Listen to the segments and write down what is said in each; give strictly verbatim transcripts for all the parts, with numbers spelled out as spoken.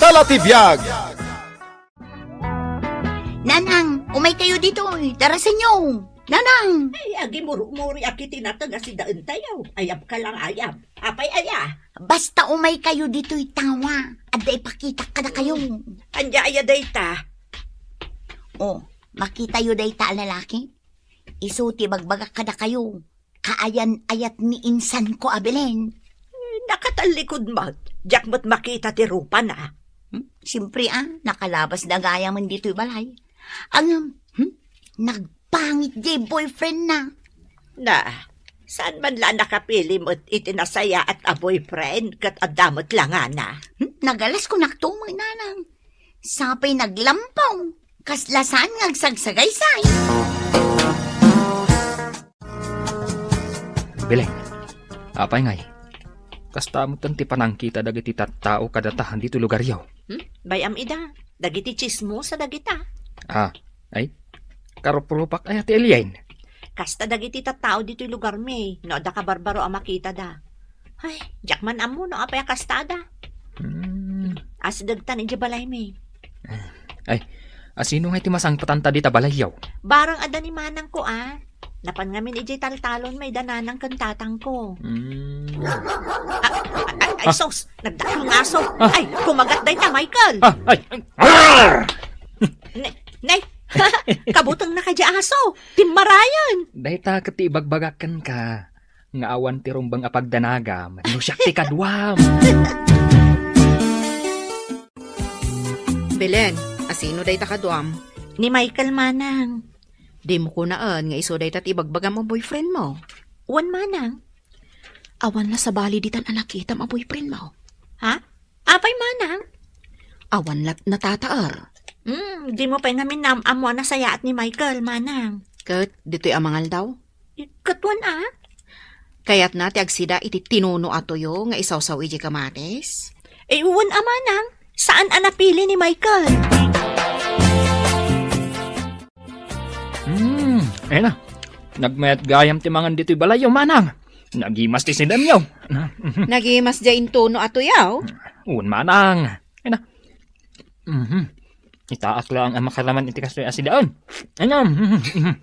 Ala ti biag! Nanang, umay kayo ditoy. Darasenyo. Nanang! Ay, agimurmuri a kiti nateng a sidaentayo. Ayab ka lang, ayab. Apay aya? Basta umay kayo ditoy tawa. Adda ipakitak kadakayo. Ania aya dayta? Oh, makitayo dayta a lalaki? Isu ti bagbagak kadakayo. Kaayan-ayat ni insanko a Belen. Eh, nakatallikod met. Diak met makita ti rupana. Hmm? Siyempre, ah, nakalabas na gayam ditoy balay. Ang, hmm? Nagpangit diay boyfriend na. Na, saan man la nakapili met iti nasayaat a boyfriend ket adda met langana? Hmm? Nagalas ko naktumoy, nanang. Sapay naglampaw. Kasla saan nga agsagsagaysay. Belen, apay ngay? Kasta metten ti panangkita dagiti tattao kadata ditoy lugaryo? Hmm? Bay-am ida, dagiti tsismosa dagita. Ah, ay? Karuprupak aya ti Elian? Kasta dagiti tattao ditoy lugarmi, no adda kabarbaro a makitada. Ay, diak man ammo no apay a kastada. Hmm. Asidegtan idiay balaymi. Ay, asino ngay ti masangpetanta dita balayyo? Barang adda ni manangko, a. Napan ngamin idiay taltalon, mayda nanang ken tatangko. Hmm. Ah, ay, ay, ay, sus! Nagdakkel nga aso! Ay, kumagat dayta, Michael! Ah, ay, ay, ah! Ne, ne, kabutengna kadi aso! Timmarayen! Dayta ket ti ibagbagak kenka. Nga awan ti rumbeng a pagdanagam, no siak ti kaduam. Belen, asino dayta kaduam? Ni Michael manang. Dimo kunaen nga isu dayta ti ibagbagam a boyfriend mo? Wen manang. Awan la sabali ditan a nakitam a boyfriend mo? Ha? Apay manang? Awan lat natataer. Hmm, dimo pay ngamin naam-ammo a nasayaat ni Michael, manang. Ket ditoy a mangaldaw? Ket wen a? Kayatna ti agsida iti tinuno a tuyo nga isawsaw idiay kamatis? Eh, wen a manang, saan a napili ni Michael. Hmm, ay na. Nagmayat gayam ti mangan ditoy balayyo, manang. Nagimas ti sidemyo. Na, mhm. Nagimas diay intuno a tuyaw? Wen, manang. Ay na. Mhm. Itaak lang a makaraman iti kastoy a sidaen. Ano? Mhm, mhm.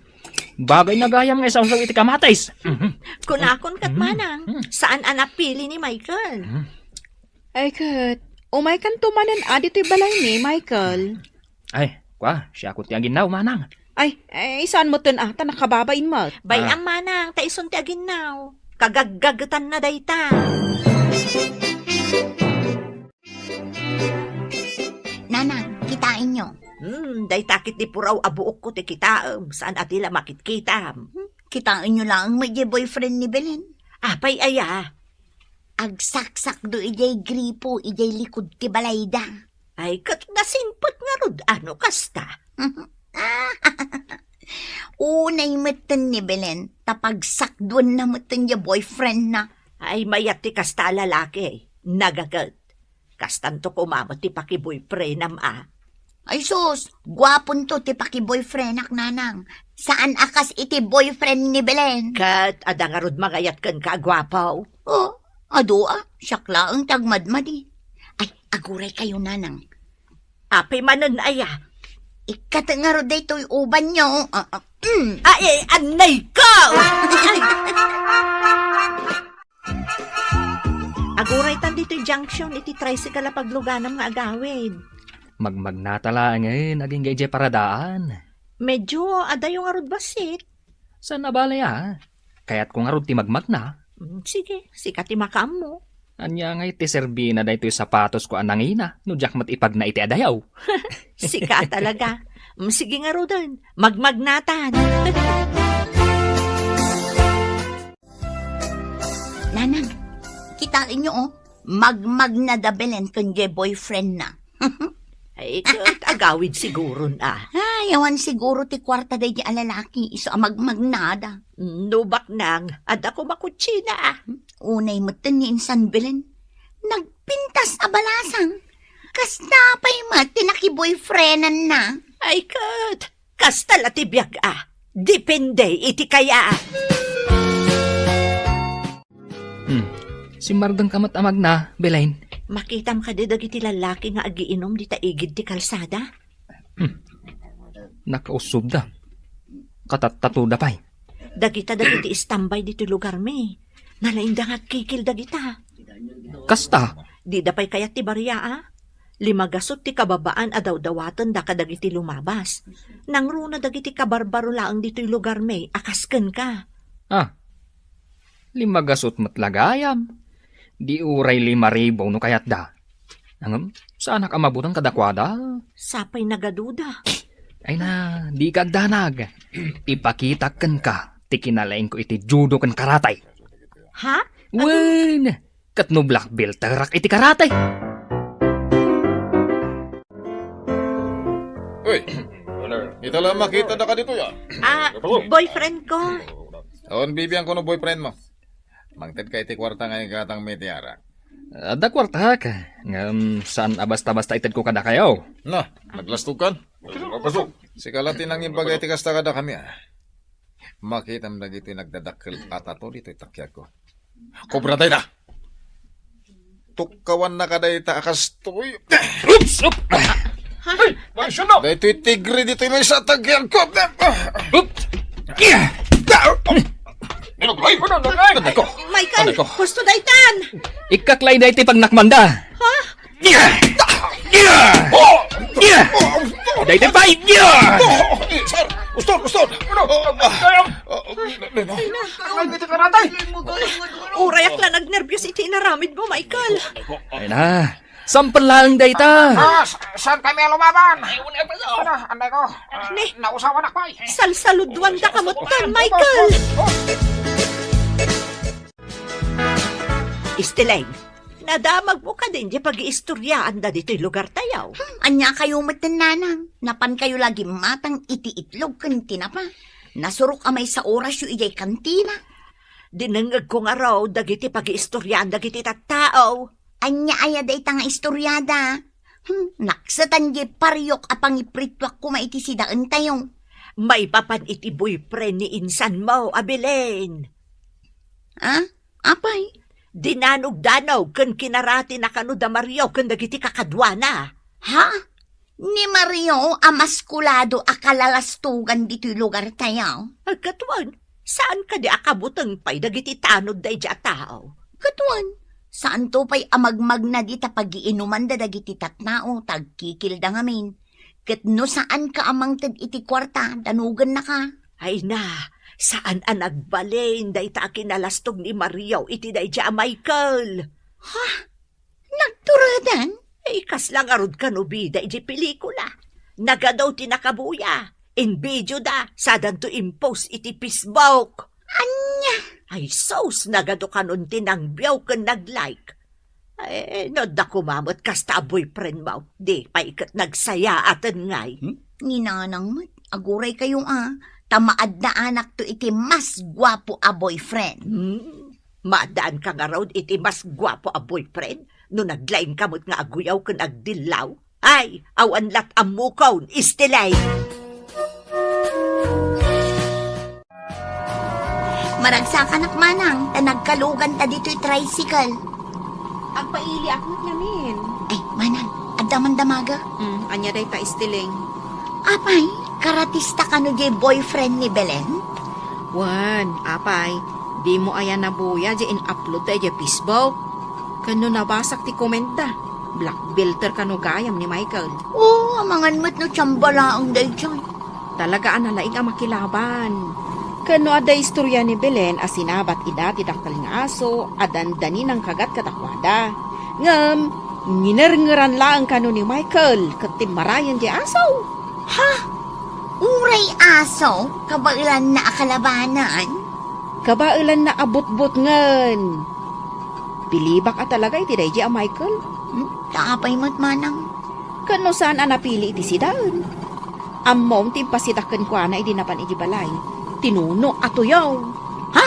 Bagay na gayam nga isawsaw iti kamatis. Mhm. Kunakon ket, mhm, manang, mhm, saan a napili ni Michael? Mhm. Ay ket, umaykanto manen a ditoy balay ni Michael. Ay, kua, siak ti aginnaw, manang. Ay, ay, saan metten a, ta nakababain met. Bay-am, ah, manang, ta isun ti aginnaw. Kagaggagetanna dayta. Nanang, kitaenyo. Hmm, dayta ket ti puraw a buokko ti kitaem, saan a ti la makitkitam. Hmm, kitaenyo laeng met diay boyfriend ni Belen. Apay aya? Agsaksakdo idiay gripo, idiay likud ti balayda. Ay, ket nasingpet ngarud, ano kasta? Unay metten ni Belen, ta pagsakduenna metten diay boyfriendna. Ay, mayat ti kasta a lalaki, nagaget. Kastanto koma met ti pakiboyfriendam a. Ay sus, guaponto ti pakiboyfriendak, nanang. Saan a kas iti boyfriend ni Belen. Ket adda ngarud mangayat kenka a guapo? Oh, adu a, siak laeng ti agmadmadi. Ay, aguray kayo, nanang. Apay manen aya? Ikkat ngarud daytoy ubanyo. Ah, ah, mm. Ay, ay, anay ko! Ay. Aguraytan ditoy junction iti tricycle a pagluganam nga agawid. Magmagnata laengen agingga idiay paradaan. Medyo adayo ngarud bassit. Saan a bale a? Kayatko ngarud ti magmagna. Mm, sige, sika ti makaammo. Ania ngay ti serbina daytoy sapatosko a nangina no diak met ipagna iti adayo? Sika talaga. Mm, sige ngaruden, magmagnatan. Nanang, kitaenyo, oh, magmagna da Belen ken diay boyfriendna. Ay, ket agawid siguron a. Ay, awan siguro ti kuarta daydi a lalaki, isu a magmagnada. No baknang, adda koma kutsina a. Unay metten ni insan Belen. Nagpintas a balasang. Kasta pay met ti nakiboyfriendanna. Ay, ket, kasta la ti biag a. Depende iti kaya. Hmm. Simmardengka met a magna, Belen. Makitam kadi dagiti lallaki nga agiinum dita igid ti kalsada? Hmm. Nakausubda. Katattatoda pay. Dagita dagiti istambay ditoy lugarmi. Nalaingda nga agkikil dagita. Kasta? Dida pay kayat ti bariaa. Limagasut ti kababaan a dawdawatenda kadagiti lumabas. Nangruna dagiti kabarbaro laeng ditoy lugarmi a kas kenka. Ah, limagasut met la gayam. Di uray lima ribu no kayatda. Ngem, saanak a mabuteng kadakuada. Sapay nagaduda. Ay na, dika agdanag. Ipakitak kenka ti kinalaingko iti judo ken karate. Ha? Wen, ket no black belterak iti karate. Uy, ita la makitada kaditoy, ah. Ah, boyfriend ko. Awan bibiangko no boyfriend mo. Mangted ka iti kuarta nga igatangmi iti arak. Adda kuartak, ngem saan a basta-basta itedko kadakayo. Na, naglastogan? Sika la ti nangibaga iti kasta kadakami, ah. Makitam dagitoy nagdadakkel a tato ditoy takiagko. Kobra dayta. Tukkawanna kadayta a kastoy. Oops! Oops! Ay, maisyon na! Daytoy tigre ditoy maysa a takiagko. Oops! Nilugay! Ano, nilugay? Anay ko! Michael, Anay ko! Husto daytan! Ikkaklay daytoy pagnakmanda. Ha? Daytoy pay! Sir! Uston! Uston! Ano? Uray ak la nagnerbios iti inaramid mo, Michael. Ay na, sampel laeng dayta. Ah, s-, saan kami a lumaban? Ano, anay ko? Ah, Ni, nausawan ako, eh. Salsaluduan da kamutan, Michael. Istileng, nadamagmo kadin di pagiistoriaanda ditoy lugar tayo. Hmm, ania kayo met, nanang? Napan kayo lagi matang iti itlog ken tinapa. Nasurok a maysa orasyo idiay kantina. Dinengngegko ngarud dagiti pagiistoriaan dagiti tattao. Ania aya dayta nga istoriada? Hmm, naksetan di pariok a pangiprituak koma iti sidaentayo. Maipapan iti boyfriend ni insanmo a Belen. Ah? Apay? Dinanogdanog ken kinaratina kano da Mario ken dagiti kakaduana. Ha? Ni Mario a maskulado a kalalastogan ditoy lugar tayo? Agkatwan, saan kadi a kabuteng pay dagiti tanod daydi a tao? Katwan, saanto pay a magmagna dita pagiinuman da dagiti tattao ta agkikilda ngamin. Ket no saan ka a mangted iti kuarta, danogennaka. Ay na, saan a nagbalin dayta a kinalastog ni Mario iti daydi a Michael. Ha? Nagturadan? Ay, kasla ngarud kano bida iti pelikula. Nagadu ti nakabuya. Inbidioda, sadanto impost iti Facebook. Ania? Ay, sus, nagadu kanon ti nangbiaw ken nag-like. Ay, no adda koma met kasta a boyfriend mo, di pay ket nagsayaaten ngay. Hmm? Ni nanang met, aguray kayo a, ta maaddaanakto iti mas guapo a boyfriend. Hmm? Maaddaanka ngarud iti mas guapo a boyfriend no naglaingka met nga aguyaw ken agdillaw? Ay, awan lat ammokon, istilay! Maragsakanak, manang, ta nagkaluganta ditoy tricycle. Agpailiak met ngamin. Ay, manang, adda man damaga? Hmm, ania dayta, istileng? Apay, karatista kano diay boyfriend ni Belen? Wen, apay, dimo aya nabuya diay in-upload da idiay Facebook? Ken no nabasak ti comment da, black belter kano gayam ni Michael. Oo, amangan met no tsamba laeng daydiay. Talaga a nalaing a makilaban. Ken no adda istorya ni Belen a sinabat ida ti dakkel nga aso a dandani nangkagat kadakuada. Ngem, nginerngeran laeng kano ni Michael ket timmarayen diay aso. Ha? Uray aso? Kabaelanna a kalabanan? Kabaelanna a butbutngen. Pilibak a talaga iti daydi a Michael. Hmm? Ta apay met manang? Ken no saan a napili iti sidaen? Ammom ti impasida kenkuana idi napan iti balay. Tinuno a tuyaw. Ha?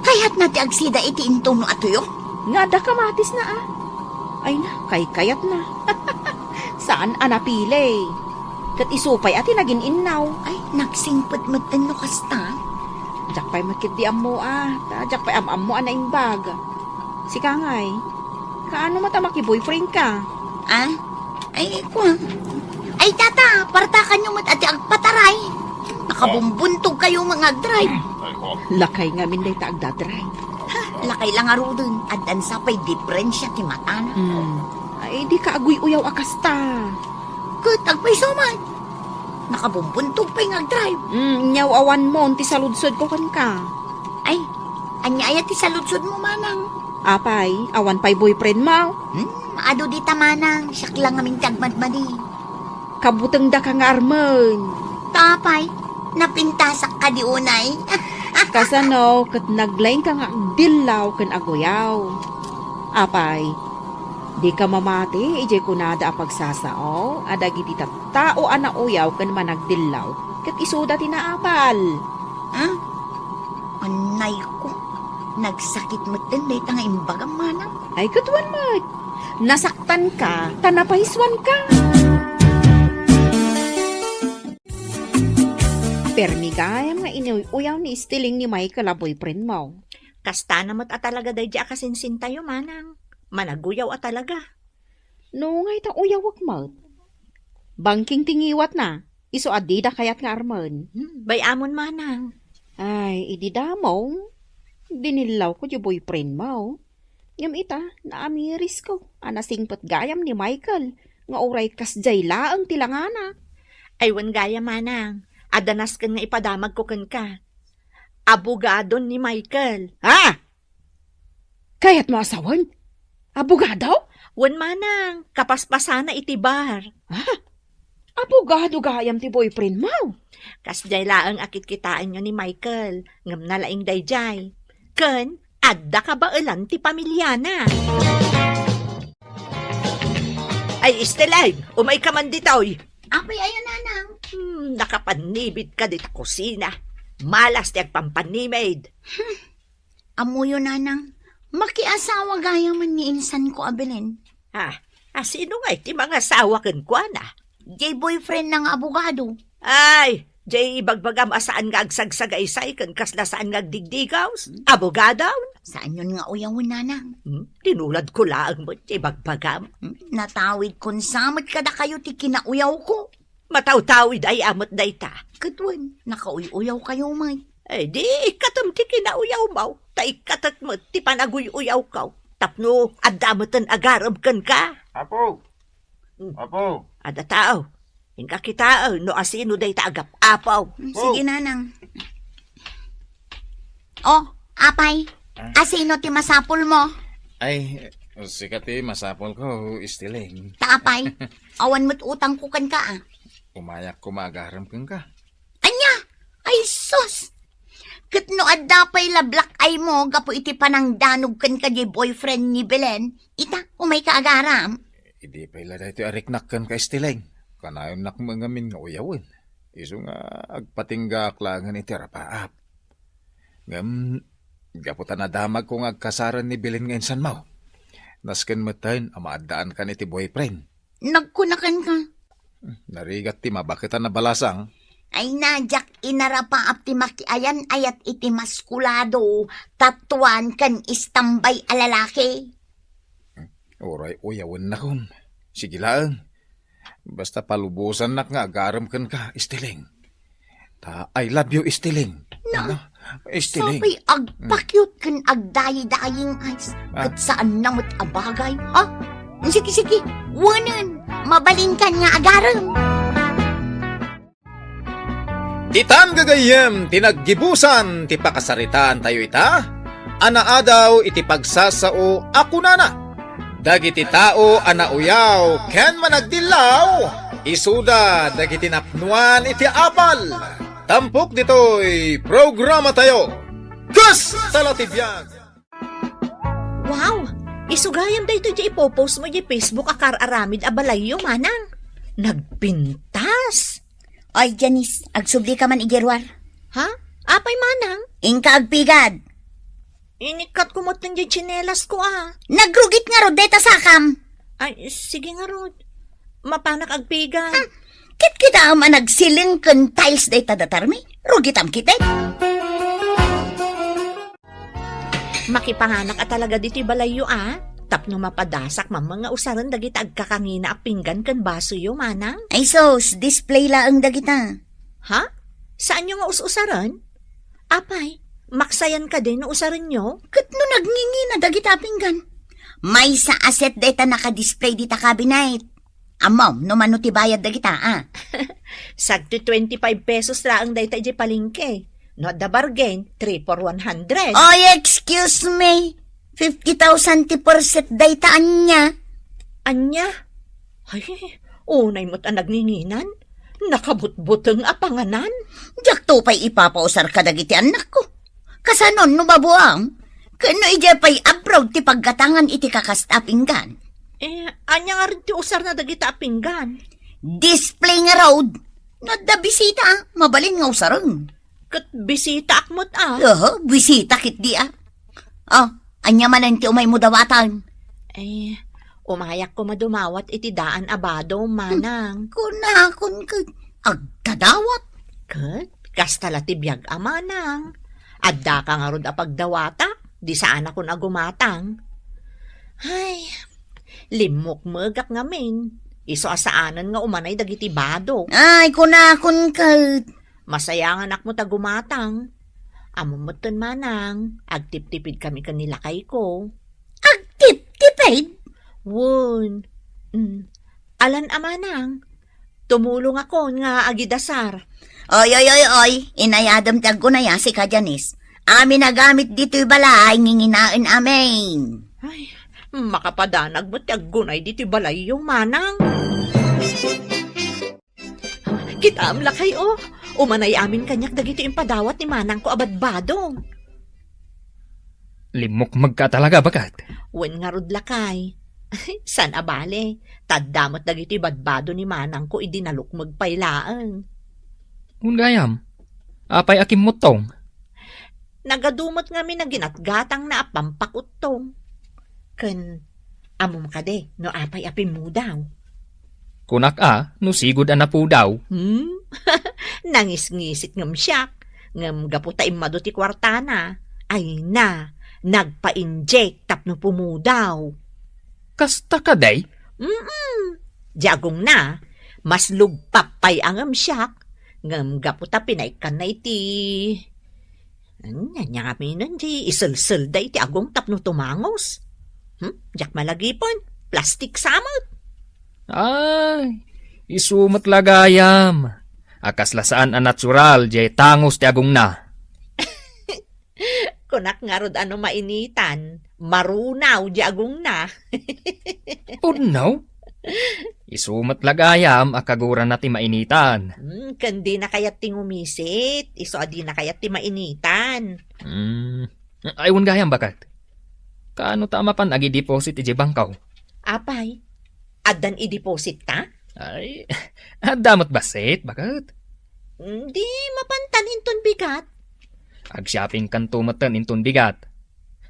Kayatna ti agsida iti intuno a tuyo? Nga adda kamatisna a. Ay na, kaykayatna. Saan a napili. Ket isu pay a ti nagin-innaw. Ay, nagsingpet met no kasta. Diak pay met ketdi ammo a. Ta diak pay am-ammo a naimbag. Sika ngay. Kaano met a makiboyfriend ka? Ah? Ay, kua. Ay, tata, partakanyo met a ti agpataray. Nakabumbuntog kayo nga agdrive. Lakay ngamin dayta agdadrive. Ha, lakay la ngaruden, addan sa pay diferensia ti matana. Hmm. Ay, di ka aguy-uyaw a kasta. Ket agpayso man. Nakabumbuntog pay nga agdrive. Hmm, nyaw awan mo, ti saludsod ko kenka. Ay, ania aya ti saludsod mo, manang? Apay, awan pay boyfriend mo? Hmm, adu dita, manang, siak la ngamin ti agmadmadi. Kabutengda ka nga armen. Tapay, napintasak kadi unay. Kasano ket naglaing ka nga agdillaw ken aguyaw? Apay, di ka mamati idiay kunada a pagsasao a dagiti tattao a nauyaw ken managdillaw ket isuda ti naapal. Ah? Anay ko, nagsakit metten dayta nga imbagam, manang. Ay, ket wen met. Nasaktan ka, ta napaisuan ka. Permi gayam nga inuy-uyaw ni Estiling ni Michael a boyfriend mo. Kastana met a talaga daydi a kasinsintayo, manang. Managuyaw a talaga. No, ngay ta uyawek met. Bangking ti ngiwatna, isu a dida kayat nga armen. Hmm, bay-amon, manang. Ay, idi damong, dinillawko ti boyfriend mo. Ngem ita, naamirisko a nasingpet gayam ni Michael nga uray kasdiay laeng ti langana. Ay, wen gayam, manang, adda nasken nga ipadamagko kenka. Abogado ni Michael. Ha? Kayatmo a sawen? Abogado? Wen, manang, kapaspasana iti bar. Ha? Abogado gayam ti boyfriend mo? Kasdiay laeng a kitkitaenyo ni Michael, ngem nalaing daydiay. Ken adda kabaelan ti pamiliana. Ay, Esteleng, umayka man ditoy. Apay aya, nanang? Hmm, nakapannimid ka ditoy kusina. Malas ti agpampannimid. Ammoyo, nanang, makiasawa gayam ni insanko a Belen. Ah, a sino ngay ti mangasawa kenkuana? Jay boyfriend na nga abogado. Ay, jay ibagbagam a saan nga agsagsagaysay ken kasla saan nga agdigdigaws? Hmm. Abogado? Saanyon nga uyawen, nanang? Hmm? Tinuladko laeng met jay ibagbagam. Hmm? Natawidkon sa met kadakayo ti kinauyawko. Matawtawid aya met dayta. Ket wen, nakauy-uyaw kayo met. Ay, di ikkatem ti kinauyawmo, ta ikkatek met ti panaguy-uyawko. Tapno adda meten agarem kenka. Apo! Hmm. Apo! Adda tao. Inka kitaen no asino dayta agap-apo. Hmm, sige, nanang. Oh, apay, ah, asino ti masapulmo? Ay, sika ti masapulko, Esteleng. Ta apay, awan met utangko kenka, ah. Umayak koma agarem kenka. Ania? Ay, sus! Ket no adda pay la black eye mo gapu iti panangdanog kenka di boyfriend ni Belen, ita, umayka agarem. Idi pay la daytoy a riknak kenka, Esteleng. Kanayonnak met ngamin nga uyawen. Isu nga agpatinggaak laengen iti arapaap. Ngem, gapu ta nadamagko nga agkasaren ni Belen nga insanmo, nasken metten a maaddaankan iti boyfriend. Nagkunakan ka. Narigat ti mabaket a nabalasang. Ay na, diak inarapaap ti makiayan-ayat iti maskulado, tatuan ken istambay a lalaki. Uray uyawennakon. Sige laeng. Basta palubosannak nga agarem kenka, Esteleng. Ta, I love you, Esteleng. Na, ano? Esteleng. Sapay agpakyot ken agdaydayin, Ice. Ah. Ket saan na met a bagay, ha? Sige, sige, wenen, mabalinkan nga agarem. Ditan gagayyem ti naggibusan ti pakasaritaantayo ita, a naadaw iti pagsasao a kunana, dagiti tao a nauyaw ken managdillaw, isuda dagiti napnuan iti apal. Tampok ditoy programatayo, Kasta la ti biag! Wow! Isugayam daytoy ti ipopost mo iti Facebook a kar-aramid a balayyo, manang. Nagpintas! Ay, Janice, agsubli ka man idiay ruar. Ha? Apay, manang? Inka agpigad. Inikkat ko met diay tsinelas ko, ah. Nagrugit ngarud dayta sakam. Ay, sige ngarud. Mapanak agpigad. Hmm. Ket kitaem a nagsileng ken tiles dayta datarmi. Rugitam ketdi. Makipanganak a talaga ditoy balayyo, a? Tapno mapadasak mamang nga usaren dagita agkakangina a pinggan ken basoyo, manang? Ay sus, display laeng dagita. Ha? Saanyo nga us-usaren? Apay, maksayan kadi no usarenyo? Ket no nagngingina dagita a pinggan? Maysa a set dayta naka-display dita cabinet. Ammom no mano ti bayad dagita, a? Sagdi twenty-five pesos laeng dayta idiay palengke. No adda bargain, three for one hundred. Oy, excuse me. Fifty thousand ti per set dayta, ania? Ania? Ay, unay met a nagninginan. Nakabutbuteng a panganan. Diakto pay ipapausar kadagiti annakko. Kasanon no babuam? Ken no idiay pay abroad ti paggatangan iti kakasta a pinggan? Eh, ania ngarud ti usarna dagita a pinggan? Display ngarud. No adda bisita, mabalin nga usaren. Ket bisitaak met, a. Oho, bisita ketdi, a. Ah, ania manen ti umaymo dawatan? Eh, umayak koma dumawat iti daan a bado, manang. Kunakon ket agdadawat. Ket kasta la ti biag a manang. Addaka ngarud a pagdawatak, di saanakon a gumatang. Ay, limmukmegak ngamin. Isu a saanen nga umanay dagiti bado. Ay, kunakon ket. Masayanganak met a gumatang. Ammom metten, manang, agtiptipidkami ken ni lakayko. Agtiptipid? Wen. Mm. Alan a manang, tumulongakon nga agidasar. Oy, oy, oy, oy, inayadem ti aggunay a sika, Janice. Amin a gamit ditoy balay, nginginaen amin. Ay, makapadanag met ti aggunay ditoy balayyo, manang. Kitaem lakay, o. Umanay amin kaniak dagiti impadawat ni manangko a badbado. Limmukmegka talaga, baket? Wen ngarud lakay. Saan a bale, ta adda met dagiti badbado ni manangko idi nalukmeg pay laeng. Wen gayam, apay a kimmuttong? Nagadu met ngamin a ginatgatangna a pampakuttong. Ken ammom kadi no apay a pimmudaw? Kunak a, no sigud a napudaw. Hmm? Nangisngisit ngem siak, ngem gapu ta immadu ti kuartana, ay na, nagpa-inject tapno pumudaw. Kasta kadi? Mm-mm. Di agongna, mas lugpap pay a ngem siak, ngem gapu ta pinaikkanna iti Ania, ania ngamin di iselselda iti agong tapno tumangos? Hmm? Diak malagipon, plastik sa met. Ay, isu met la gayam. A kasla saan a natural diay tangos ti agongna. Kunak ngarud a no mainitan, marunaw di agongna. Pudno? Isu met la gayam a kagurana ti mainitan. Hmm, ken dina kayat ti ngumisit, isu a dina kayat ti mainitan. Hmm. Ay, wen gayam, baket. Kaano ta a mapan agideposit idiay bangko? Apay, addan ideposit ta? Ay, adda met bassit, baket. Hmm, di mapantan inton bigat. Ag-shoppingkanto metten inton bigat.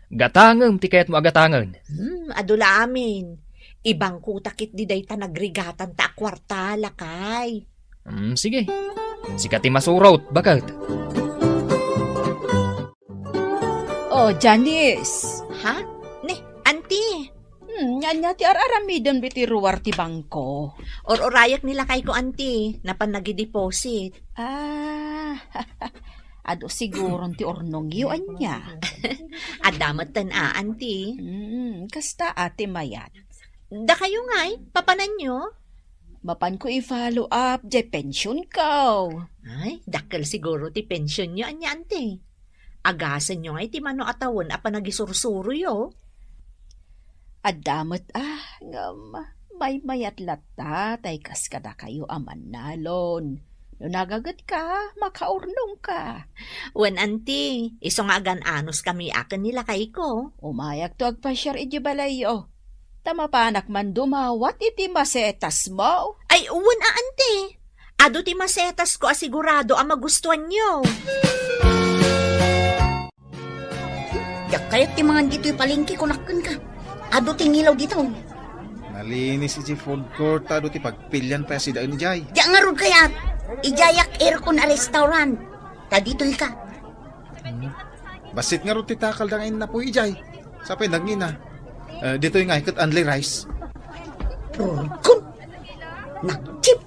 Gatangem ti kayatmo a gatangen. Hmm, adu la amin. Ibangkota ketdi dayta nagrigatanta a kuarta, lakay. Hmm, sige. Sika ti masurot, baket. Oh, Janice. Ha? Ne, anti. Hmm, ania ti ar-aramidem iti ruar ti bangko? Or-urayak ni lakayko, anti. Napan nagideposit. Ah, adu siguron ti urnongyo, ania? Adda metten a, anti. Hmm, kasta a ti mayat. Dakayo ngay, papananyo? Mapanko i-follow up diay pensionko. Ay, dakkel siguro ti pensionyo, ania, anti. Agasenyo ngay ti mano a tawen a panagisursuroyo. Adda met, ah, ngem maymayat latta tay kas kadakayo a mannalon. No nagagetka, makaurnongka. Wen, anti, isu nga agan-anos kami aken ni lakayko. Umayakto agpasiar idiay balayyo. Ta mapanak man dumawat iti masetasmo. Ay, wen a, anti. Adu ti masetasko a sigurado a magustuanyo. Diak kayat ti mangan ditoy palengke, kunak kenka. Adu ti ngilaw ditoy. Nalinis iti food court, ta adu ti pagpilian pay a sidaen idiay. Diak ngarud kayat. Idiayak aircon a restaurant. Ta ditoy ka. Hmm. Bassit ngarud ti takal da nga innapoy idiay. Sapay nagngina. Eh, ditoy nga ket only rice. Rurkon! Nagtip!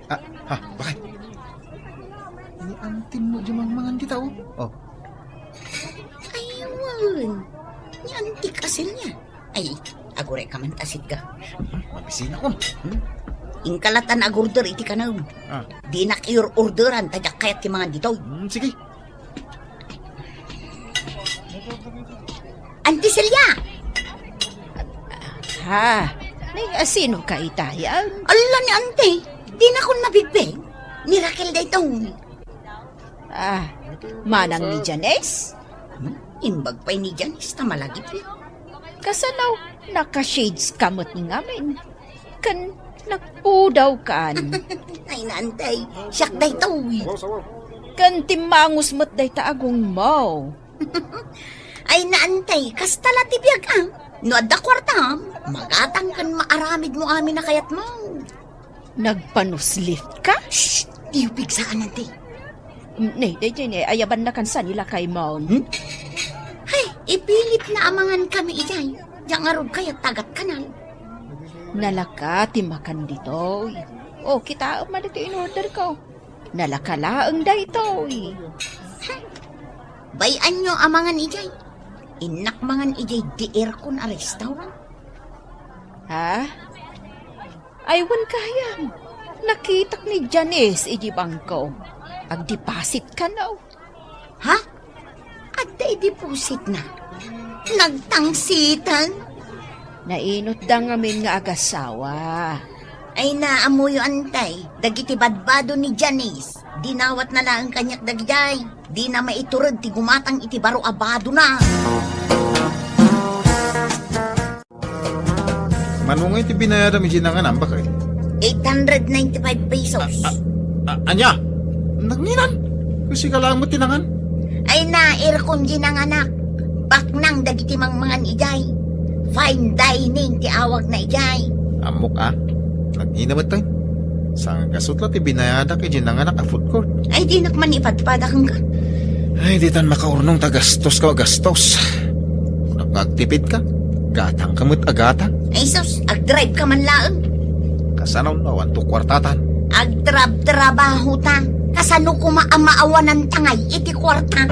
Ah, ha, bakit? Ni antim mo di mangmangan dita, oh. Oh. Ay, wen. Ni antik asil niya. Ay, agurek ka man ta sitga. Mabisina ko. Hmm? Inka latan ag-order iti kanam. Ah. Dinak iur-orderan, ta diak kayat ti mangan ditoy. Hmm, sige. Auntie Celia! Ha? Ni, asino ka itayan? Ala ni Auntie, dinakon mabigbeg. Ni Raquel daytoy. Ah, manang ni Janice? Hmm? Imbag pay ni Janice ta malagipna. Kasano, naka-shades ka met ngamin? Ken nagpudaw kan. Ay, naantay, siak daytoy. Ken timmangus met dayta agungmaw. Ay, naantay, kasta la ti biag, ah. No adda kuartam, magatang ken maaramid mo amin a kayatmo. Nagpanuslit ka? Shh! Diyo pigsaan, anti. Mm, ne, ne, ne, ne, ayaban na kansa ni lakay mo. Hmm? Ay, ipilit na amangan kami ijay. Diyan ngarud kayat tagat kanal. Nalaka ti makan ditoy. O, kitaem man iti in-order ko. Nalaka laeng daytoy. Bay-anyo amangan ijay. Innak mangan ijay di aircon a restaurant. Ha? Ay, wen gayam. Nakitak ni Janice iti bangko. Agdeposit kano. Ha? Adda idepositna? Nagtangsitan? Nainutda ngamin nga agasawa. Ay, naammoyo, antay, dagiti badbado ni Janice. Dinawatna laeng kaniak dagijay. Dina maitured ti gumatang iti baro a badona. Mano ngay ti binayadam iti nanganam, bakay? Eight hundred ninety-five pesos. A-, a-, ania? Nanginan? Kasi ka lang mo tinangan? Ay, na, aircon di nanganak. Baknang dagiti mangmangan ijay. Fine dining ti awag na ijay. Ammok, a? Nangina met, tay. Sangkasut la ti binayadak iti nanganak a food court. Ay, dinak man ipadpada kenka. Ay, ditan makaurnong ta gastos ka, gastos. Kunak nga agtipid ka, gatang ka met a gatang. Ay, sus, agdrive ka man laeng. Kasano no awan to kuartatan? Agtrab-trabaho ta. Kasano kuma a maawanan tangay iti kuarta?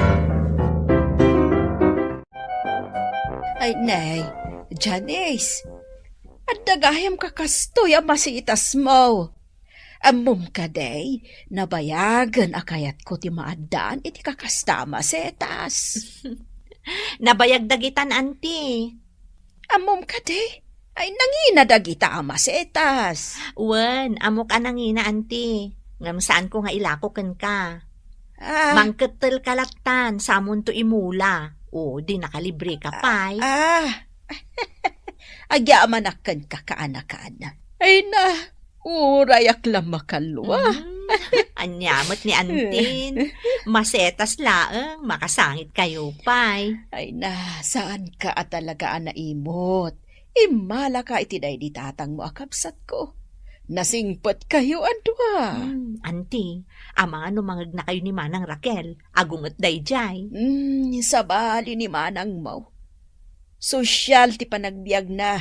Ay, nay, Janice, adda gayam kakastoy a masitasmo. Ammom kadi, nabayagen a kayatko ti maaddaan iti kakasta a masetas. Nabayag dagitan, anti. Ammom kadi, ay nangina dagita a masetas. Wen, ammok a nangina, anti. Ngem saanko nga ilako kenka. Ah. Mangkettel ka lattan, samonto imula. O, di nakalibre ka pay. Ah. Agyamanak kenka kaanakan. Ay na, uray ak la makalua. Mm. Ania met ni antin. Masetas laeng, makasangit kayo pay. Ay na, saan ka a talaga a naimot. Immala ka iti daydi tatangmo a kabsatko. Nasingpet kayo a dua. Hmm, anti, amangan no mangegna kayo ni Manang Raquel, agunget daydiay. Hmm, sabali ni manangmo. Sosyal ti panagbiagna.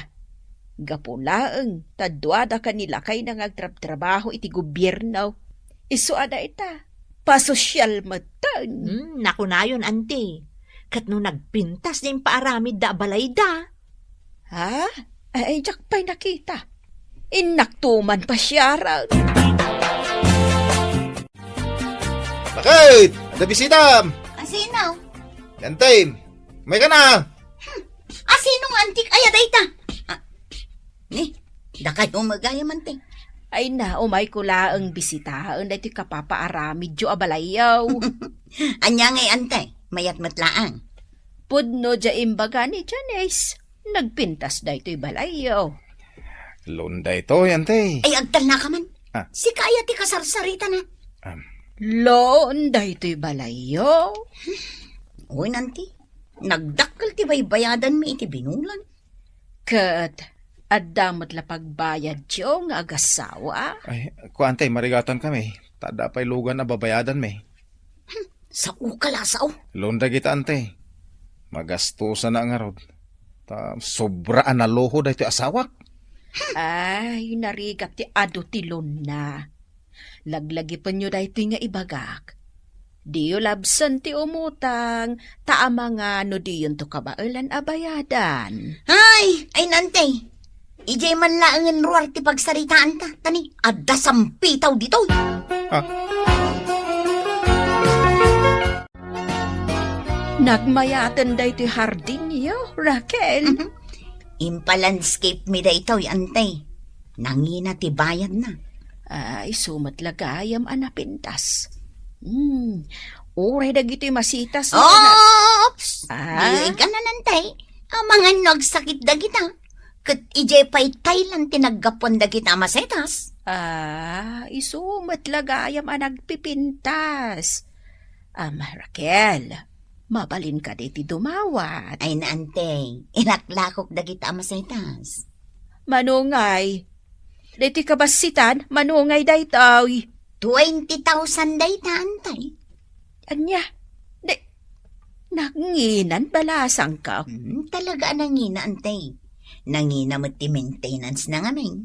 Gapu laeng ta duadaka ni lakayna nga agtrabtrabaho iti gobierno. Isu a dayta, pasosyal metten. Hmm, nakunayon, anti. Ket no nagpintas ti impaaramidda a balayda. Ha? Ay, ay, diak pay nakita. Innak tuman pasiaran. Bakit? Ada bisitam? Asino? Yan time. May ka na. Hmm. Asino nga antik aya dayta? Ah, ni, dakayo magayam, anti. Ay na, umay ko laeng bisitaen daytoy kapapaaramidyo a balayyo. Ania ngay, anti? Mayat met laeng. Pudno dia imbaga ni Janice. Nagpintas daytoy balayyo. Loan daytoy, anti. Ay, agtalna ka man. Ah. Sika aya ti kasarsaritan, a. Am. Loan daytoy balayyo? Wen, anti. Nagdakkel ti baybayadanmi iti binulan. Ket adda met la pagbayadyo nga agasawa? Ay, kuan, tay, marigatan kami. Ta adda pay lugan a babayadanmi. Hmm, sao ka la, sao. Loan dagita, anti. Magastosan a ngarud. Ta sobra a naluho daytoy asawak. Ay, narigat ti adu ti loan-na. Laglagipenyo daytoy nga ibagak. Diyo labsen ti umutang, ta amangan no diyonto kabaelan a bayadan. Ay, ay, Nante. Idiay man laengen ruar ti pagsaritaanta, ta ni, adda sampitaw ditoy. Ah. Nagmayaten daytoy hardinyo, Raquel. Impalandscape mi daytoy, Ante. Nangina ti bayadna. Ay, isu met la gayam a napintas. Hmm, uray dagitoy masitas. Oops! Ah? Di ka na, Ante. Amangan no agsakit dagita. Ket idiay pay Thailand ti naggapuan dagita a masetas. Ah, isu met la gayam a nagpipintas. Am, Raquel, mabalin kadi ti dumawat? Ay, Ante, ilaklakok dagita a masetas. Manungay. Daytoy kabassitan, manungay daytoy. Twenty thousand dayta, Ante. Ania? Di, nanginan balasangko. Hmm, talaga a nangina, Ante. Nangina met ti maintenance na ngamin.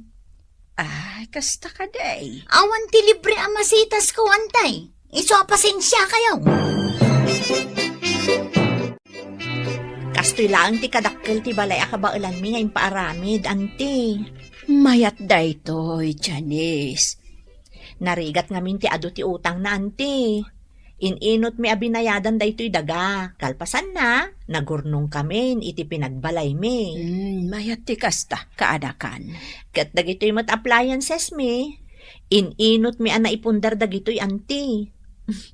Ay, kasta kadi. Awan ti libre a masitasko, Ante. Isu a pasensiakayo. Kastoy laeng ti kadakkel ti balay a kabaelanmi nga impaaramid, Ante. Mayat daytoy, Janice. Narigat ngamin ti adu ti utangna, Ante. In-inutmi a binayadan daytoy daga. Kalpasanna, nagurnongkamin iti pinagbalaymi. Hmm, mayat ti kasta, kaanakan. Ket dagitoy met appliancesmi, in-inutmi a naipundar dagitoy, Ante.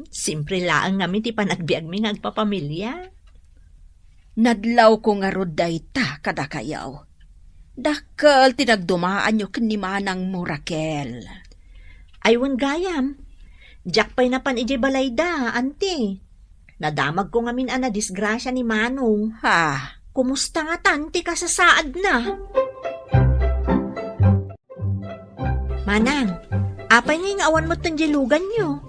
Simpre laeng ngamin ti panagbiagmi nga agpapamilia. Nadlawko ngarud dayta kadakayo. Dakkel ti nagdumaanyo ken ni manangmo, Raquel. Ay, wen gayam. Diak pay napan idiay balayda, Ante. Nadamagko ngamin a nadisgrasia ni Manong. Ha? Kumusta ngatan ti kasasaadna? Manang, apay ngay nga awan metten diay luganyo?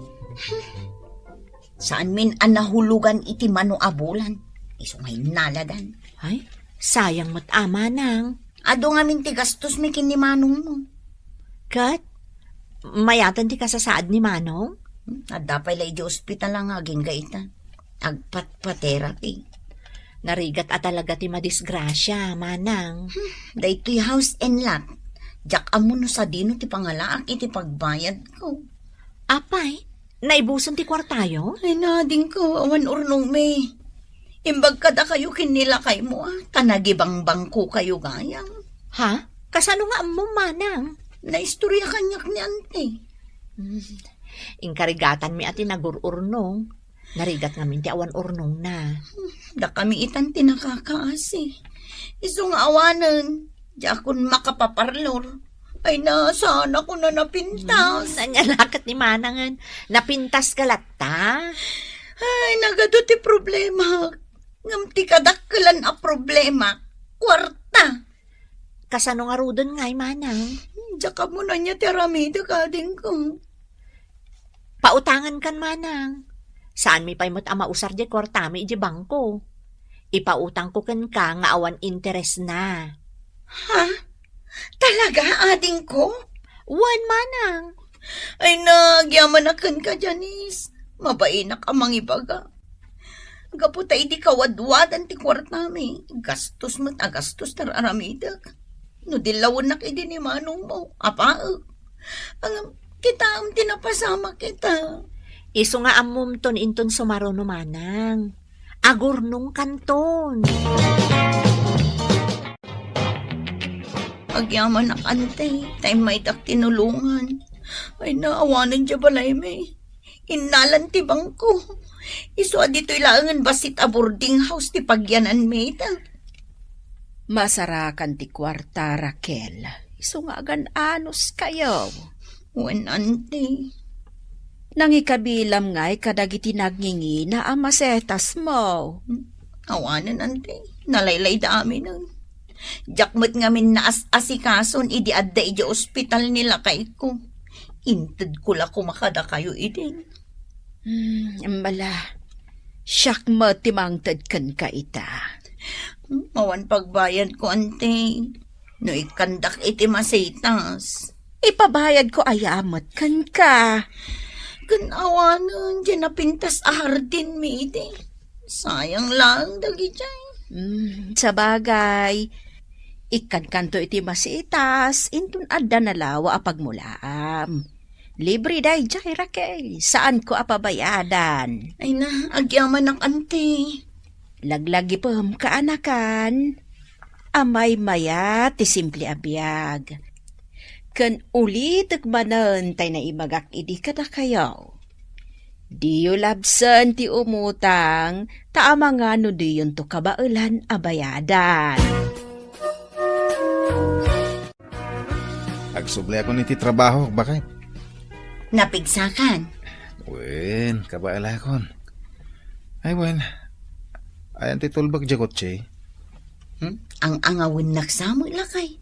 Saanmin a nahulugan iti mano a bulan. Isu nga innaladan. Ay, sayang met a, Manang. Adu ngamin ti gastosmi ken ni Manongmo. Ket, mayaten ti kasasaad ni Manong? Hmm, adda pay la idiay ospital nga agingga ita. Agpatpaterapi. Narigat a talaga ti madisgrasia, Manang. Hmm, daytoy house and lot. Diak ammo no sadino ti pangalaak iti pagbayadko. Apay, naibusen ti kuartayo? Ay, nadingko, awan urnongmi. Imbag kadakayo ken ni lakaymo, a, ta nagibangbangko kayo gayam. Ha? Kasano nga ammom, Manang? Naistorya kaniak ni Ante. Hmm. Inkarigatanmi a ti nagururnong. Narigat ngamin ti awan urnongna. Dakami itan ti nakakaasi. Isu nga awanen, diakon makapaparlor. Ay, nasaanakon a napintas. Hmm, ania la ket ni Manangen, napintaska latta? Ay, nagadu ti problema. Ngem ti kadakkelan a problema, kuarta. Kasano ngaruden ngay, Manang? Diak ammo no ania ti aramidek, adingko. Pautangenkan, Manang. Saanmi pay met a mausar diay kuartami idiay bangko. Ipautangko kenka nga awan interesna. Ha? Talaga, adingko? Wen, Manang. Ay, nagyamanak kenka, Janice. Mabainak a mangibaga. Gapu ta idi kawadwadan ti kuartami, gastos met a gastos ti ar-aramidek. No dillawennak idi ni manongmo, apaek. Ngem, kitaem ti napasamak ita. Isu nga ammomton inton sumaruno, Manang. Agurnongkanton. Agyamanak, Ante, ta immaydak tinulongan. Ay, naawanan diay balaymi. Innalan ti bangko. Isu a ditoy laengen bassit a boarding house ti pagyananmi ita. Masarakan ti kuarta, Raquel. Isu nga agan-anos kayo. Wen, Ante. Nangikabilam ngay kadagiti nagngingina a masetasmo. Awanen, Ante. Nalaylay da aminen. Diak met ngamin naas-asikason idi adda idiay ospital ni lakayko. Intedko la koma kadakayo idin. Hmm, imbala. Siak met ti mangted kenka ita. Awan pagbayadko, anti. No ikkandak iti masitas, ipabayadko aya met kenka. Ken awanen diay napintas a hardin mi iti. Sayang laeng dagijay. Hmm, sabagay, ikkankanto iti masitas, inton adda nalawa a pagmulaam. Libre dayjay, Raquel. Saanko a pabayadan. Ay na, agyamanak, anti. Laglagipem, kaanakan. Amaymayat ti simple a biag. Ken ulitek manen tay naibagak idi kadakayo. Diyo labsen ti umutang, ta amangan no diyonto kabaelan a bayadan. Agsubliakon iti trabaho, baket. Napigsakan? Wen, kabaelakon. Ay, wen. Ayan ti tulbek diay kotse. Hmm? Ang angawennak sa met, lakay.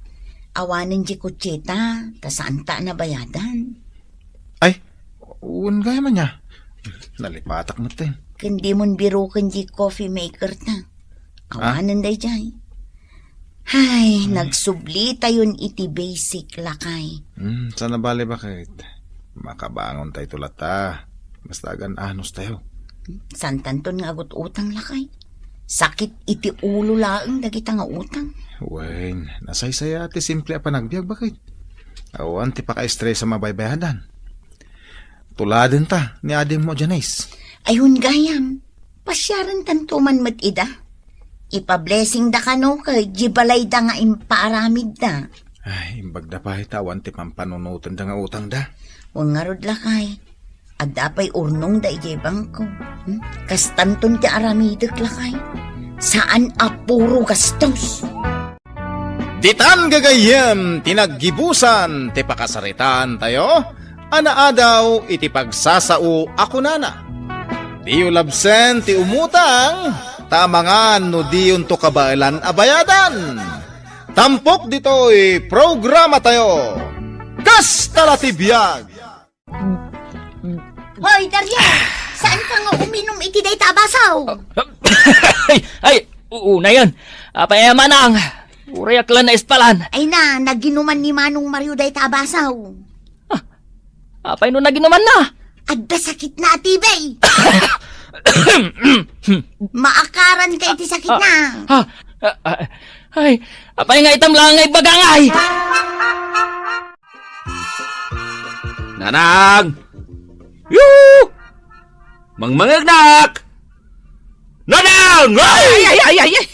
Awanen diay kotse ta, ta saan ta a nabayadan. Ay, wen gayam ania. Nalipatak metten. Ken dimon biroken diay coffee maker ta. Ah? Awanen dayjay. Ay, hmm. Nagsublitayon iti basic, lakay. Hmm, saan a bale, baket? Makabangon tayo tulata. Basta agan-anos tayo. Santanton nga agut-utang, lakay. Sakit iti ulo laeng dagita nga utang. Wen, nasaysaya ti simple a panagbiag, baket. Awan ti paka-stress a mabaybayadan. Tuladen ta ni adingmo, Janice. Ayun gayam. Pasiarentanto man met ida. Ipa-blessing da kano ket di balayda nga impaaramidda. Ay, imbagda pay ta awan ti pampanunotenda nga utangda. Wen ngarud, lakay. Adda pay urnongda idiay bangko. Hmm? Kastanton ti aramidek, lakay. Saan a puro gastos. Ditan gagayyem ti naggibusan ti pakasaritaan tayo a naadaw iti pagsasao a kunana, "Diyo labsen ti umutang, ta amangan no diyonto kabaelan a bayadan." Tampok ditoy programa tayo. Kasta la ti biag. Hoy, Daria! Saan ka nga uminom iti dayta a baso? Ay, ay, unayen. Apay a manang? Uray ak la naispalan. Ay na, naginuman ni Manong Mario dayta a baso. Ah, apay no naginuman na? Adda sakit na a T B. Maakaran ka iti sakit na. Ah, ah, ah, ay, apay nga itam lang nga ibaga ngay? Nanang! Yoo! Mangmangegnak! Nanang! Ay! Ay, ay, ay, ay, ay!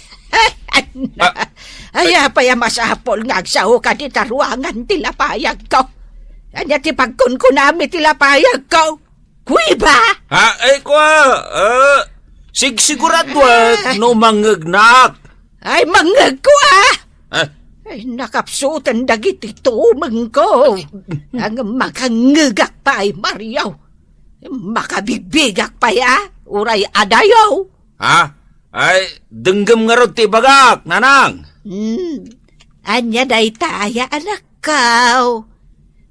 Ah. Ay, apay a masapul nga agsao ka dita ruangan ti lapayagko? Ania ti pagkunkunam iti lapayagko? Kuiba? Ha? Ay, kua, ah, sigsiguraduak no mangngegnak. Ay, mangngegko, ah! Ah. Ay, nakapsuten dagiti tumengko. Ang makangngegak pay, Mario. Makabigbigak pay, ah? Uray adayo. Ha? Ay, denggem ngarud ti ibagak, Nanang. Hmm. Ania dayta aya, anak? Kaw,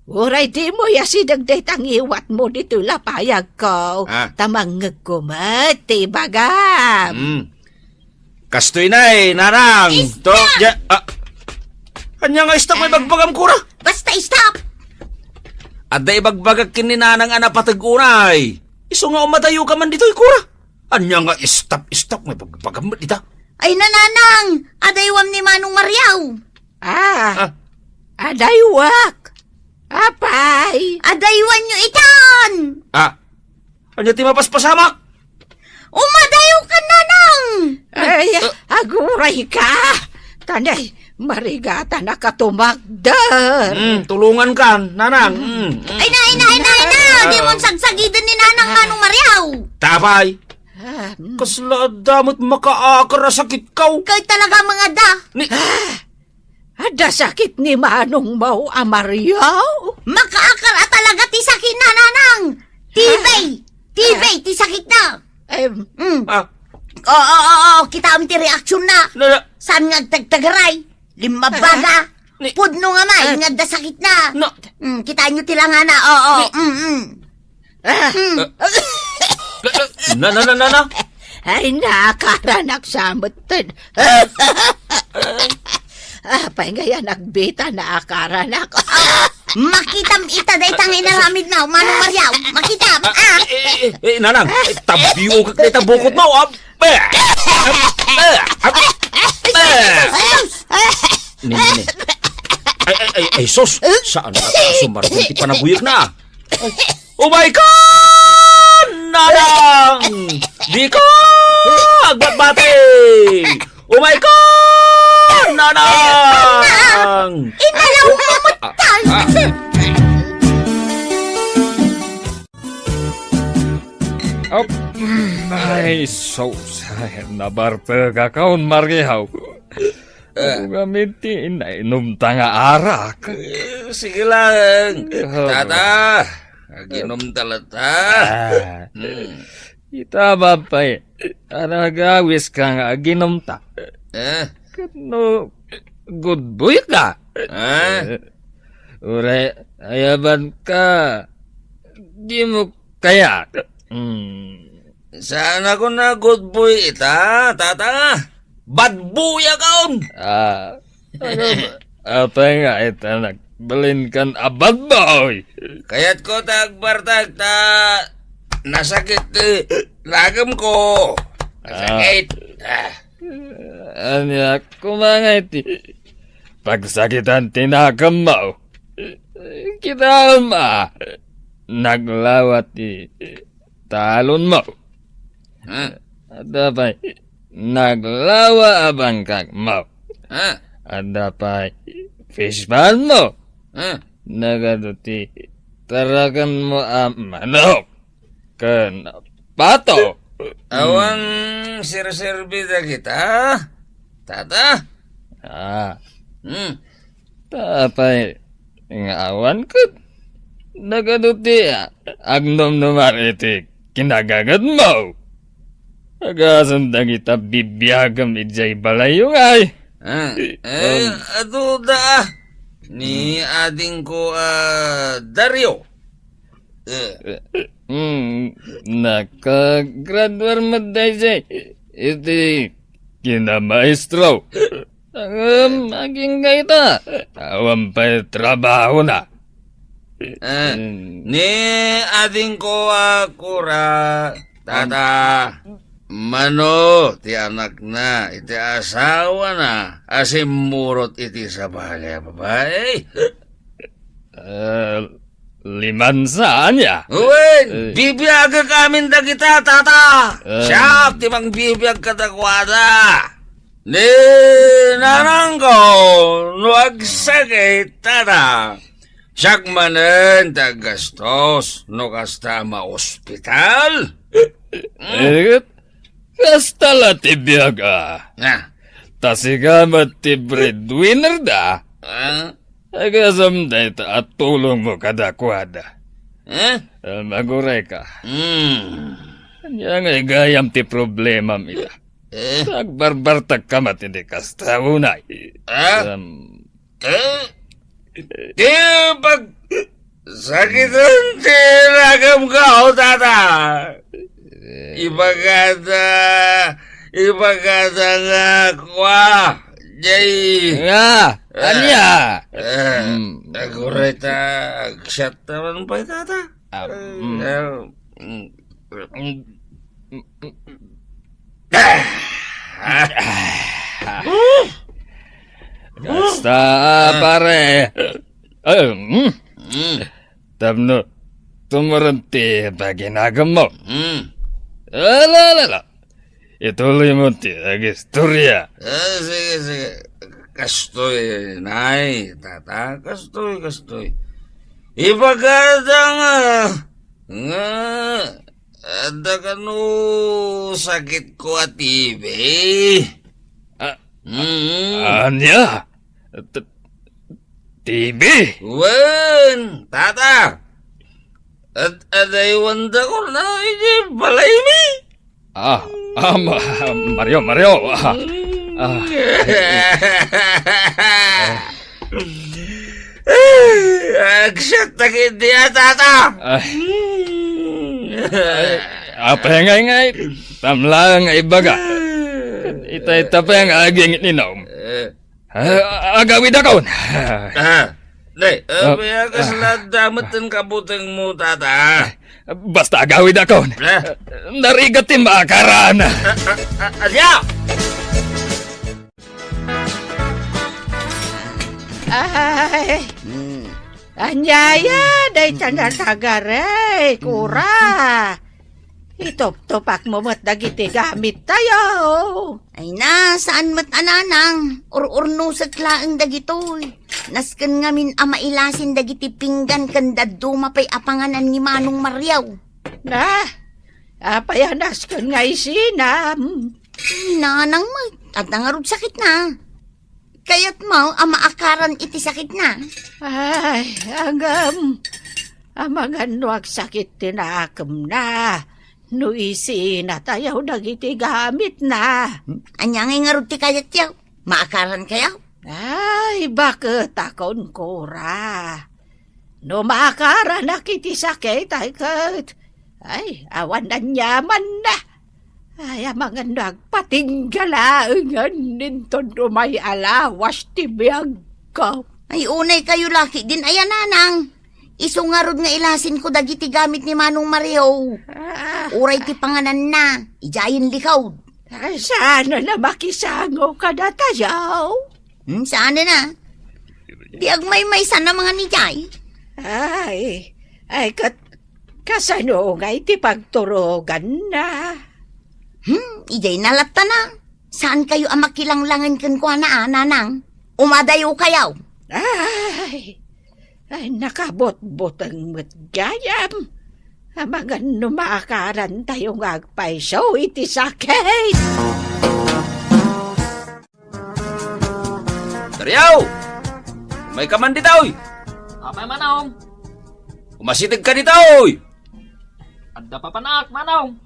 uray dimo asideg dayta ngiwatmo ditoy lapayagko, ah, ta mangngegko met ti ibagam. Hmm. Kastoy nay, Nanang. Stop! To, ja-, ah. Ania nga stop nga ibagbagam, kua? Basta stop! Adda ibagbagak ken ni Nanang a napateg unay. Isu nga umadayoka man ditoy, kua. Ania nga stop, stop nga ibagbagam met dita? Ay, Nanang, adaywam ni Manong Mariaw. Ah, ah, adaywak. Apay? Adaywanyo itan! Ah, ania ti mapaspasamak? Umadayo ka, Nanang! Ay, ah, aguray ka! Tanay, marigatan a katumagder. Hmm, tulungan kan, Nanang. Hmm, hmm. Ay na, ay na, ay na, ay na! Ah. Di mo sagsagiden ni Nanang, ah, Manong Mariaw! Tapay! Ah, hmm. Kasla adda met makaakar a sakit kaw. Kay talaga mangada. Ni- Ah! Adda sakit ni manongmo a Mario? Makaakar a talaga ti sakit na, Nanang! Tibay! Tibay ti sakit na! Em. Mm. Ah. Oo, oo, oo, kitaem ti reaksyon na. Na, na. Saan nga agtagtagaray? Limmabaga. Ah. Ni- Pudno nga may, ah, nga adda sakit na. Na- Mm, kitaenyo ti langana. Oo, ni- mm, mm. Ah. Mm. Ah. Na, na, na, na, na? Ay, naakaranak sa metten. Apay nga yan, nagbita, naakaranak. Makitam ita dayta nga inaramidna, Manong Maria. Makitam, ah. Eh, eh, eh, nanang, eh, tabiokak dayta bukotmo, ah. Eh, eh, eh, eh. Ni, ni, ni. Ay, ay, ay, ay, sus! Saan nga ta sumardeng ti panaguyekna? Umayka, nanang! Dika agbatbati! Umayka, nanang! Inalaw mo, ah, ah. Op, ay, sus, ay, nabartegakon, Mariaw. Eh. Amo ngamin ti nainumta nga arak. Eh, sige lang. Oh. Tata, aginomta latta. Ah. Hmm. Ita pay, a nagawiska nga aginomta. Eh? Ket no gudboyka. Ah? Eh, uray ayabanka, dimo kayat. Hmm. Saan ako na good boy ita, tata? Bad boy akon! Ah, ano ba? Apay nga ita nagbalinkan a bad boy? Kayatko ta agbartak ta nasakit ti nagemko. Nasakit. Ah. Ah. Ania, koma nga iti pagsakitan ti nagemmo? Kitaem a naglawa ti talonmo. Ah. Adda pay naglawa a bangkakmo. Ah. Adda pay fish pond mo. Ah. Nagadu ti tarakenmo a manok ken pato. Awan serserbi dagita, tata? Ah. Hmm. Apay nga awan ket nagadu ti agnumnumar iti kinagagedmo. Agasem dagita bibiagem idiay balayyo ngay. Ah, eh, um, adu da. Ni adingko a Dario. Eh. Eh, mm, nakagraduar met daydiay iti kinamaestro. Ngem agingga ita, awan pay trabahona. Eh, mm, ni adingko a kura, tata, mano ti anakna iti asawana a simmurot iti sabali a babai? Eh, limansa, ania? Wen, eh, bibiagek amin dagita, tata. Eh. Siak ti mangbibiag kadakuada. Ni nanangko, no agsakit, tata, siak manen ti aggastos no kasta a maospital. Eh, kasta la ti biag, a. Ah. Ta sika met ti breadwinner da. Ah? Agasem dayta a tulongmo kadakuada. Eh? Ah, magurayka. Hmm. Ania ngay gayam ti problemam ita? Eh? Agbarbartakka met iti kasta unay. Ah? Um, Eh? Ti pagsakiten ti ragamko, tata. Ibagada, ibagada nga kua, jay. Nga, eh, ania? Eh, hmm. Agurayta, agsiat naman pay, tata. Ah, hmm. Eh, hmm. Kasta, pare. Eh, mm. Mm. Tapno tumuron ti paginagammo. Mm. Ala, ala, ala. Ituloy mo ti agistorya. Ah, sige, sige. Kastoy, nay, tata. Kastoy, kastoy. Ibagada nga, nga, adda kano sakitko a T B? Ah, mm. Ania? T-, T B? Wen, tata. Ad-, adaywandakon na iti balaymi. Ah, ah, Ma-, Mario, Mario. Ah, ah. Agsiat ta ketdi a, tata. Ay. Ay, Apay ngay ngay, tamla nga ibaga. Ita-ita pa nga aging inom. Eh. Ah, agawidakon. Ah, ne, Ah, ah, kasla ah. Damet ten kabuteng mo, tata. Basta agawidakon. Ah. Narigat ti maakaran. Ah, ah, ah, ania? Ay. Hmm. Ania ya, dayta natagare, kura. Ituptupak mo met dagiti gamit tayo. Ay na, saan met a nanang, ur-urnosek laeng dagitoy. Nasken ngamin a mailasin dagiti pinggan ken dadduma pay a panganan ni Manong Mario. Na, apay a nasken nga isinam? Ni nanang met, adda ngarud sakitna. Kayatmo a maakaran iti sakitna? Ay, agam, amangan no agsakit ti nakemna, no isina tayo dagiti gamitna. Hmm? Ania ngay ngarud ti kayatyo? Maakaran kayo? Ay, baket akon, kura. No maakaranak iti sakit, ay ket, ay, awan aniamanna. Ay, amangan no agpatingga laengen inton umay a lawas ti biagko. Ay, unay kayo laki din, aya nanang. Isu ngarud nga ilasin ko dagiti gamit ni Manong Mario. Ah. Uray ti pangananna, idiayen likod. Ay, saan na makisango kadatayo? Hmm, saan na? Di agmaymaysan a mangan idiay? Ay, ay, kat-, kasano ngay ti pagturoganna? Hmm, idiay nalattana. Saan kayo a makilanglangen kenkuana, a, nanang? Umadayo kayo. Ay, ay, nakabutbuteng met gayam. Amangan no maakaran tayo nga agpayso iti sakit. Dariaw! Umay ka man ditoy! Apay, Manong? Umasideg ka ditoy! Adda papanak, Manong.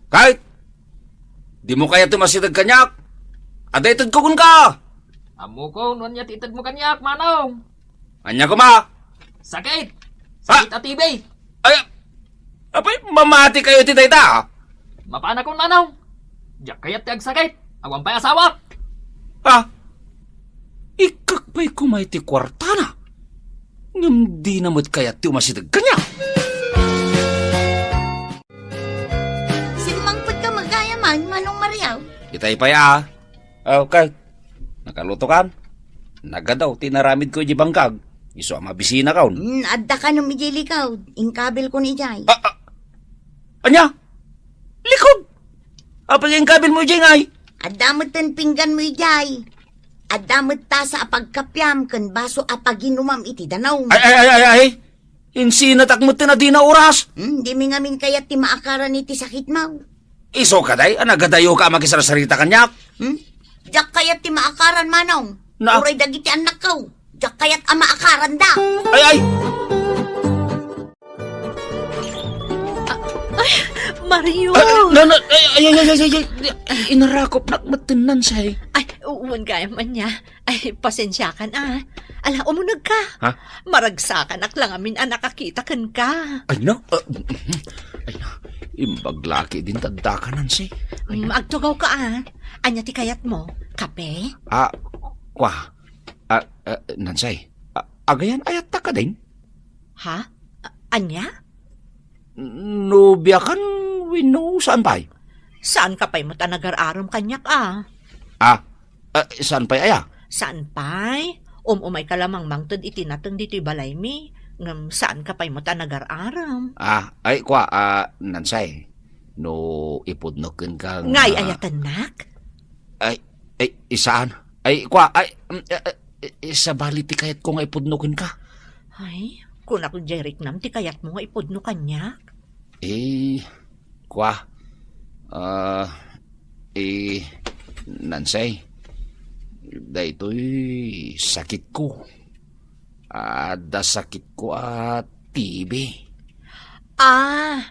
Kay, di mo kayat umasideg kaniak? Adda ited ko kunka! Ammokon no ania ti ited mo kaniak, Manong. Ania koma? Sakit! Ha? Sakit a T B! Ay, apay, mamati kayo ti dayta, ha? Mapanakon, Manong. Diak kayat ti agsakit. Awan pay asawak. Ha? Ikkak pay koma iti kuartana. Ngem dina met kayat ti umasideg kaniak. Simmangpet ka met gayam, Manong Mario. Itay pay, a. Okay. Nakalutokan? Nagadaw ti inaramidko idiay bangkag. Isu a mabisinakon. Mm, adda kanom idiay likod. Inkabilkon idiay. A, a, ania? Likod? Apay nga inkabilmo idiay ngay? Adda met ten pingganmo idiay. Adda met tasa a pagkapiam ken baso a paginumam iti danum. Ay, ay, ay, ay, ay. Insinatak met ten a dina oras. Hmm, dimi ngamin kayat ti maakaran iti sakitmo. Isu kadi a nagadayoka a makisarsarita kaniak? Hmm? Diak kayat ti maakaran, Manong. Na? Uray dagiti annakko. Diak kayat a maakaranda. Ay, ay! Ay, Mario! Ah, na, na, ay, ay, ay, ay, ay, ay, ay, inarakopnak met ten, Nansay. Ay, wen gayam ania. Ay, pasensiakan, a. Ala, umuneg ka. Ha? Maragsakanak la ngamin a nakakita kenka. Ay, na? Ah, ay, na. Imbag la ketdin ti addaka, Nansay. Ay, Mm, na. Agtugaw ka, a. Ania ti kayatmo? Kape? Ah, kwa. Ah, ah, Nansay. Ah, agayan, ayatta kadin? Ha? A-, ania? Nobiakan wenno saan pay? Saanka pay met a nagar-arem kaniak, a. Ah, ah, saan pay aya? Saan pay? Um-umayka la mangted iti nateng ditoy balaymi, ngem saanka pay met a nagar-arem. Ah, ay, kwa, ah, Nansay, no ipudno kenka nga Ngay ayatennak? Ay, ay, saan? Ay, kwa, ay, mm, eh, eh, eh, sabali ti kayatko nga ipudno kenka. Ay, kunak diay riknam ti kayatmo nga ipudno kaniak. Eh, kwa, ah, eh, Nansay, daytoy sakitko. Adda sakitko a T B. Ah,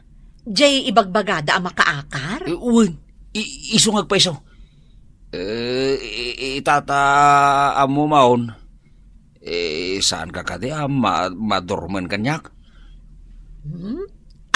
jay ibagbagada a makaakar? Eh, wen, i-, isu nga agpayso. Eh, i-, i-, itata ammo maon, eh, saanka kadi a ma-, madurmen kaniak? Hmm?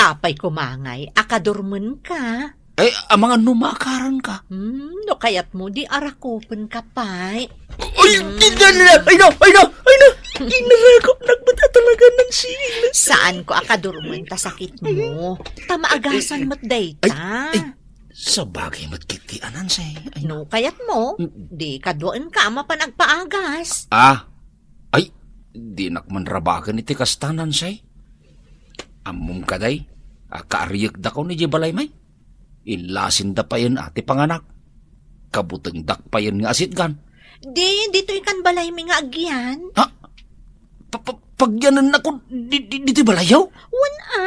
Apay koma ngay a kadurmenka? Ay, amangan no maakaranka. Hmm, no kayatmo, di arakupenka pay. Ay, di na, ay na, ay na, ay na. Inarakupnak met a talaga, Nancy. Saanko a kadurmen ta sakitmo. Ta maagasan met dayta. Ay, ay, sabagay met ketdi a, Nancy. Ay, no kayatmo, di kaduaenka a mapan agpaagas. Ah, ay, dinak man rabaken iti kasta, Nancy. Ammom kadi a kaariekdakon idiay balaymi? Inlasinda payen a ti panganak. Kabutengdak payen nga asitgan. Di, ditoy kan balaymi nga agyan. Ha? Pa-, pa-, pagyanennakon di, di, ditoy balayyo? Wen a.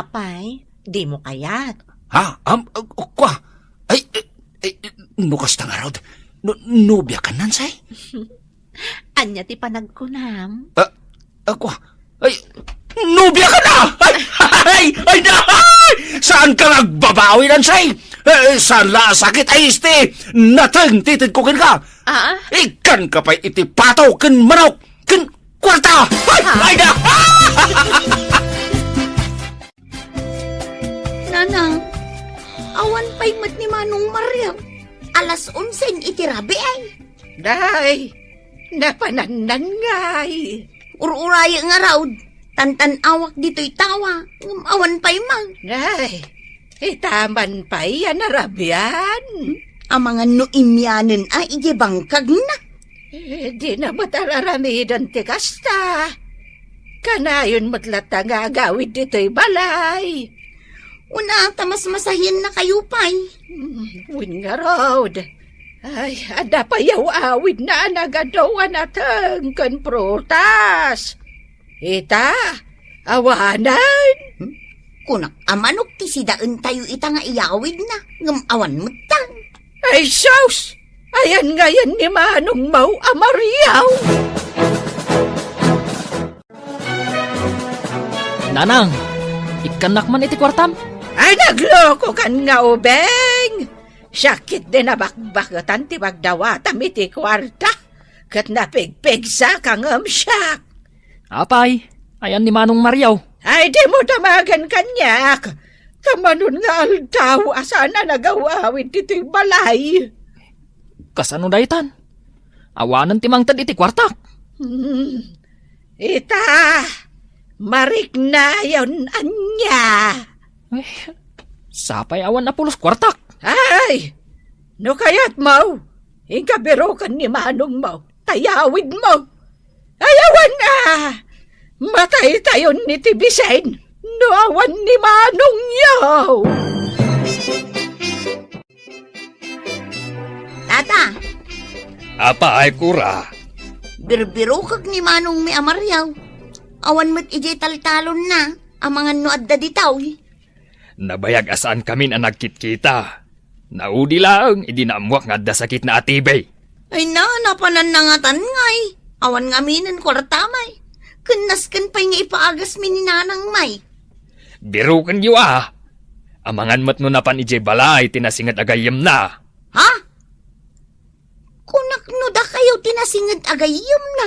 Apay, dimo kayat? Ha? Am, uh, uh, kwa? Ay, eh, eh, no kasta ngarud, no, nobiakan, Nancy? Ania ti panagkunam? Ah, ako, ay, nobiakan a! Ay, ay, ay, na! Ay! Saanka nga agbabawi, Nancy? Eh, saan la a sakit, ay, isti? Nateng ti tedko kenka. Ah? Ikkanka pay iti pato ken manok ken kuarta. Ay, ay, na! Nanang, awan pay met ni Manong Mario. Alas onse iti rabii. Day, napanannangay. Ur-urayo ngarud, tantan-awak ditoy tawa, ngem awan pay mang. Day, itaman pay a narabian. Amangan no immianen a idiay bangkagna. Eh, di na met ar-aramiden ti kasta. Kanayon met latta nga agawid ditoy balay. Una, ta mas masahiennakayo pay. Hmm, wen ngarud. Ay, adda pay aw-awidna a nagadu a nateng ken prutas. Ita, awanen. Hmm? Kunak a manok ti sidaentayo ita nga iyawidna, ngem awan metten. Ay, sus! Ayan ngayen ni manongmo a Mario? Nanang, ikkannak man iti kuartam? Ay, naglokokan nga ubing! Siak ketdi nabakbaketan ti pagdawatam iti kuarta, ket napigpigsaka ngem siak. Apay, ayan ni Manong Mario? Ay, dimo damagen kaniak. Kamanon nga aldaw a saan a nagaw-awid ditoy balay. Kasano daytan? Awanen ti mangted iti kuartak. Hmm. Ita, mariknayon ania. Ay, sapay awan a pulos kuartak. Ay, no kayatmo, inka biroken ni manongmo, ta iyawidmo. Ay, awan a! Mataytayon iti bisin no awan ni manongyo! Tata! Apay, Kura? Birbirokek ni manongmi a Mario. Awan met idiay taltalonna, amangan no adda ditoy. Nabayag a saankamin a nagkitkita. Naudi laeng idi naammoak nga adda sakitna a T B. Ay na, napanannangatan ngay. Awan ngaminen kuarta may. Ken nasken pay nga ipaagasmi ni nanang may. Birokenyo a. Amangan met no napan idiay balay ti nasinged a gayyemna. Ha? Kunak no dakayo ti nasinged a gayyemna.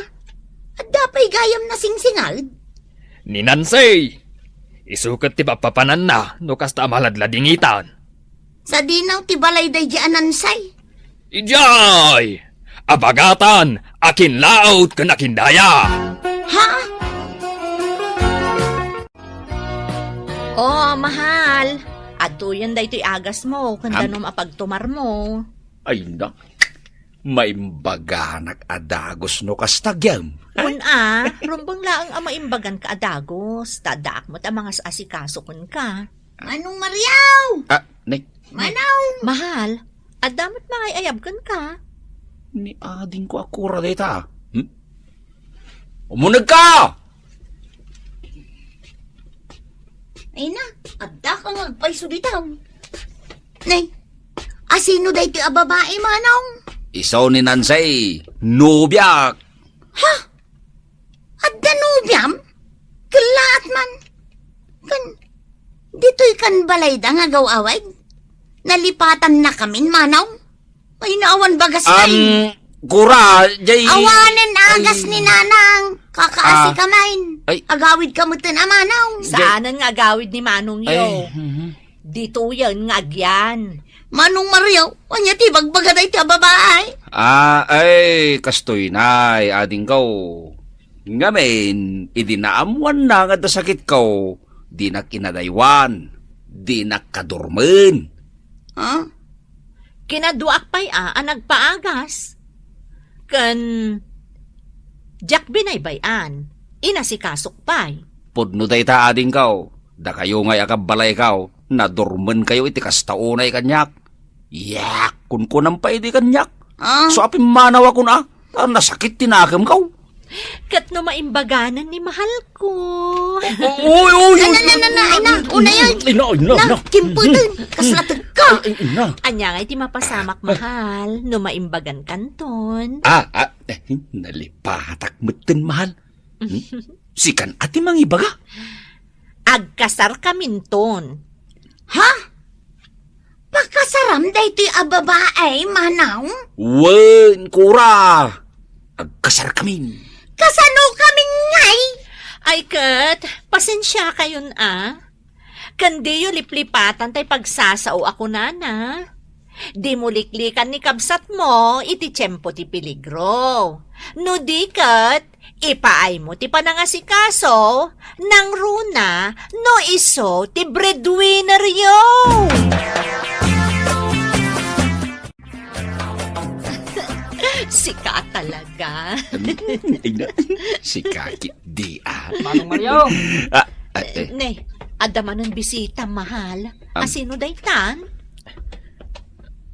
Adda pay gayyemna singsinged? Ni Nancy! Isu ket ti papapananna no kasta a maladladingitan. Sadino ti balay daydi a Nancy? Idiay! Abagatan, akinlaot ken akindaya! Ha? Oh, mahal. Adtoyen daytoy agasmo, ken Am- danom a pagtumarmo. Ay na, maimbaganak a dagus no kasta, gem. Wen a, rumbeng laeng a maimbaganka a dagus, ta addaak met a mangas-asikaso kenka. Manong Mariaw! Ah, ni? Manong! Mahal, adda met mangay-ayab kenka. Ni adingko a Kura dayta. Hmm? Umunegka! Ay na, adda ka nga agpayso dita. Nay, asino daytoy a babae, manong? Isu ni Nancy, nobiak. Ha? Adda nobiam? Kellaat man. Kan, ditoy kan balayda nga agaw-awid? Nalipatannakamin, manong? Ay, naawan bagas na. Um, Kura, jay... Awanen agas ni nanang. Kakaasi Ah. ka man. Ay. Agawid ka met, a Manong. Saanen nga agawid ni Manong Yo. Ay, mhm. Ditoyen nga agyan. Manong Mario, ania ti ibagbaga daytoy a babai? Ah, ay, kastoy nay, adingko. Ngamin, idi naammoanna nga adda sakitko, dinak inadaywan, dinak kadurmen. Ha? Kinaduaak pay a, a nagpaagas. Ken diak binaybay-an, inasikasok pay. Pudno dayta, adingko. Dakayo ngay a kabbalayko, nadurmenkayo iti kasta unay kaniak. Yak, kunkunam pay idi kaniak. Ah? So, apimmanaw a kun a, ta nasakit ti nakemko. Ket no maimbaganen ni mahalko. Uy, uy, uy, Na, na, na, na, na, ay na, una yan. Ay, na, ay, na, Na, na. Kimputen, kasla tegka. Ay, ay, na. Ania nga iti mapasamak, mahal, no maimbagan kanton? Ah, ah, eh, nalipatak metten, mahal. Hmm? Sikan a ti mangibaga? Agkasar kaminton. Ha? Pakasaram daytoy a babai, Manong? Wen, Kura. Agkasar kamin. Kasano kamin ngay? Ay, ket, pasensia kayon, a. Ken diyo liplipatan tay pagsasao a kunana. Dimo liklikan ni kabsatmo iti tiempo ti peligro. No di ket, ipaaymo ti panangasikaso, nangruna no isu ti breadwinneryo. Sika talaga. Ay na, sika ketdi, a. Manong Mario! Ah, ah, eh. Ne, adda manen bisita, mahal. Am. Asino daytan?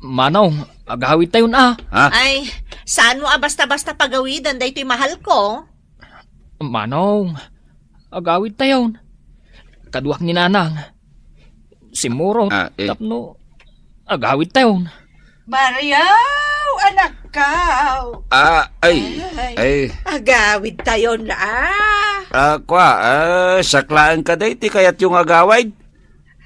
Manong, agawidtayon, a. Ha? Ay, saan mo a basta-basta pagawiden daytoy mahalko? Manong, agawidtayon. Kaduak ni Nanang. Simmurot, Ah, eh. tapno agawidtayon. Mario, anakko. Ah, ay, Ay, ay. Agawidtayon, a. Ah, kua, ah, siak laeng kadi ti kayatyo nga agawid?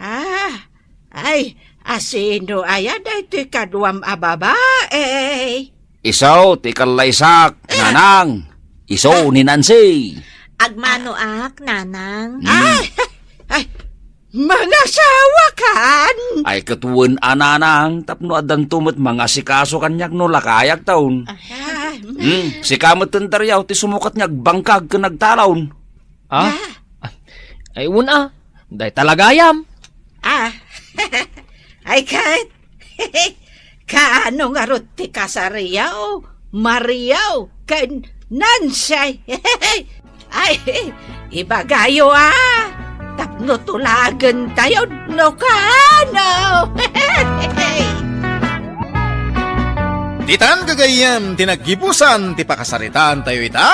Ah, ay, asino aya daytoy kaduam a babai? Isu ti kallaysak, Nanang. Isu ni Nancy. Agmanoak, Nanang. Hmm. Ay, ay, mangasawakan? Ay, ket wen a, Nanang, tapno addanto met mangasikaso kaniak no lakayakton. Ay, Hmm, sika met ten Dario ti sumukat nga agbangkag ken agtalon. Ah? Ah. Ay, wen a. Dayta la gayam. Ah. Ay, ket. Kaano ngarud ti kasaryo, Mario, ken Nancy? Ay, ibagayo, a. Tapno tulagentayon no kaano. Ditan gagayyem ti naggibusan ti pakasaritaantayo ita,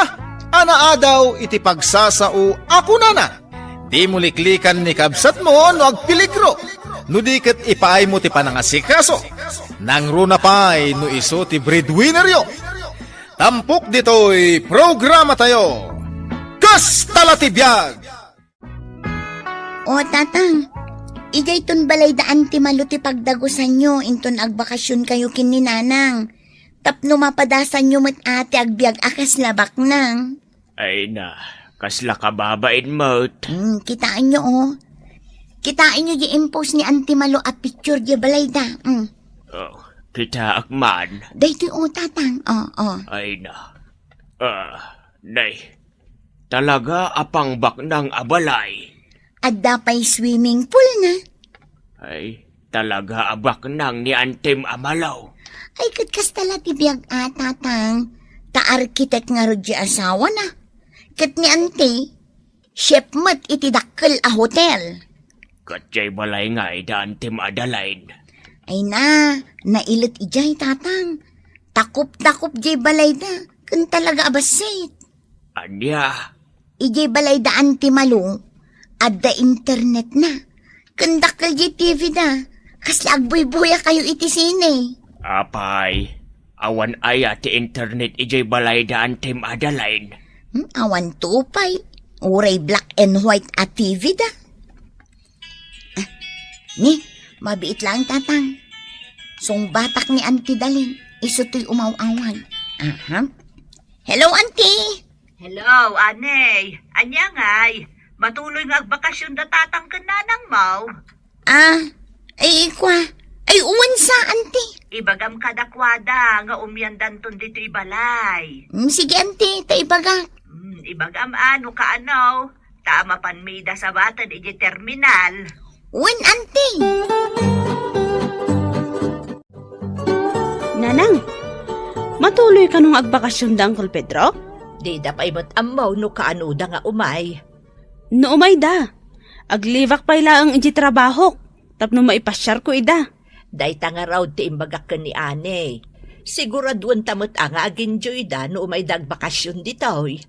a naadaw iti pagsasao a kunana, dimo liklikan ni kabsatmo no agpeligro, no di ket ipaaymo ti panangasikaso. Nangruna pay no isu ti breadwinneryo. Tampok ditoy programatayo, Kasta la ti Biag! O, Tatang, idiayton balay da Auntie Malu ti pagdagusanyo inton agbakasionkayo ken ni Nanang. Tapno mapadasanyo met a ti agbiag a kasla baknang. Ay na, kasla kababain met. Hmm, kitaenyo, o. Kitaenyo di impose ni Auntie Malu a picture di balay da. Hmm. O, kitaak man. Daytoy, o, Tatang. O, o. Ay na. Ah, nay. Talaga a pangbaknang a balay. Adda pay swimming pool na. Ay, talaga a baknang ni Antem a Malu. Ay, ket kasta la ti biag a, Tatang. Ta architect ngarud di asawana. Ket ni Ante, chef met iti dakkel a hotel. Ket jay balay ngay da Antem Adeline. Ay na, nailet idiay, Tatang. Takop-takop jay balay da, ken talaga a bassit. Ania? Idiay balay da Auntie Malu, adda internet na. Ken dakkel jay T V da. Kasla agbuybuya kayo iti sine. Apay, awan aya ti internet idiay balay da Antem Adeline? Hmm, awan to pay. Uray black and white a T V da. Ah, ni, mabiit lang, Tatang. Sungbatak ni Auntie Dalin, isu to'y umaw-awag. Aha. Hello, Auntie! Hello, Anay. Ania ngay? Matuloy nga agbakasyon da tatang ken nanang mo? Ah, ay, ikwa. Ay, uwan sa, anti. Ibagam kadakwada nga umiandanton ditoy balay. Mm, sige, anti, ta ibagak. Mm, ibagam ano kaano, ta mapanmida sa baten iti terminal. Wen, anti. Nanang, matuloy kano nga agbakasyon da Uncle Pedro? Dida pay met ammo no kaano da nga umay. No umay da, aglibak pay laeng iti trabahok tapno maipasiarko ida. Dayta ngarud ti imbagak ken ni Anay. Siguraduenta met a nga agenjoy da no umay da agbakasyon ditoy.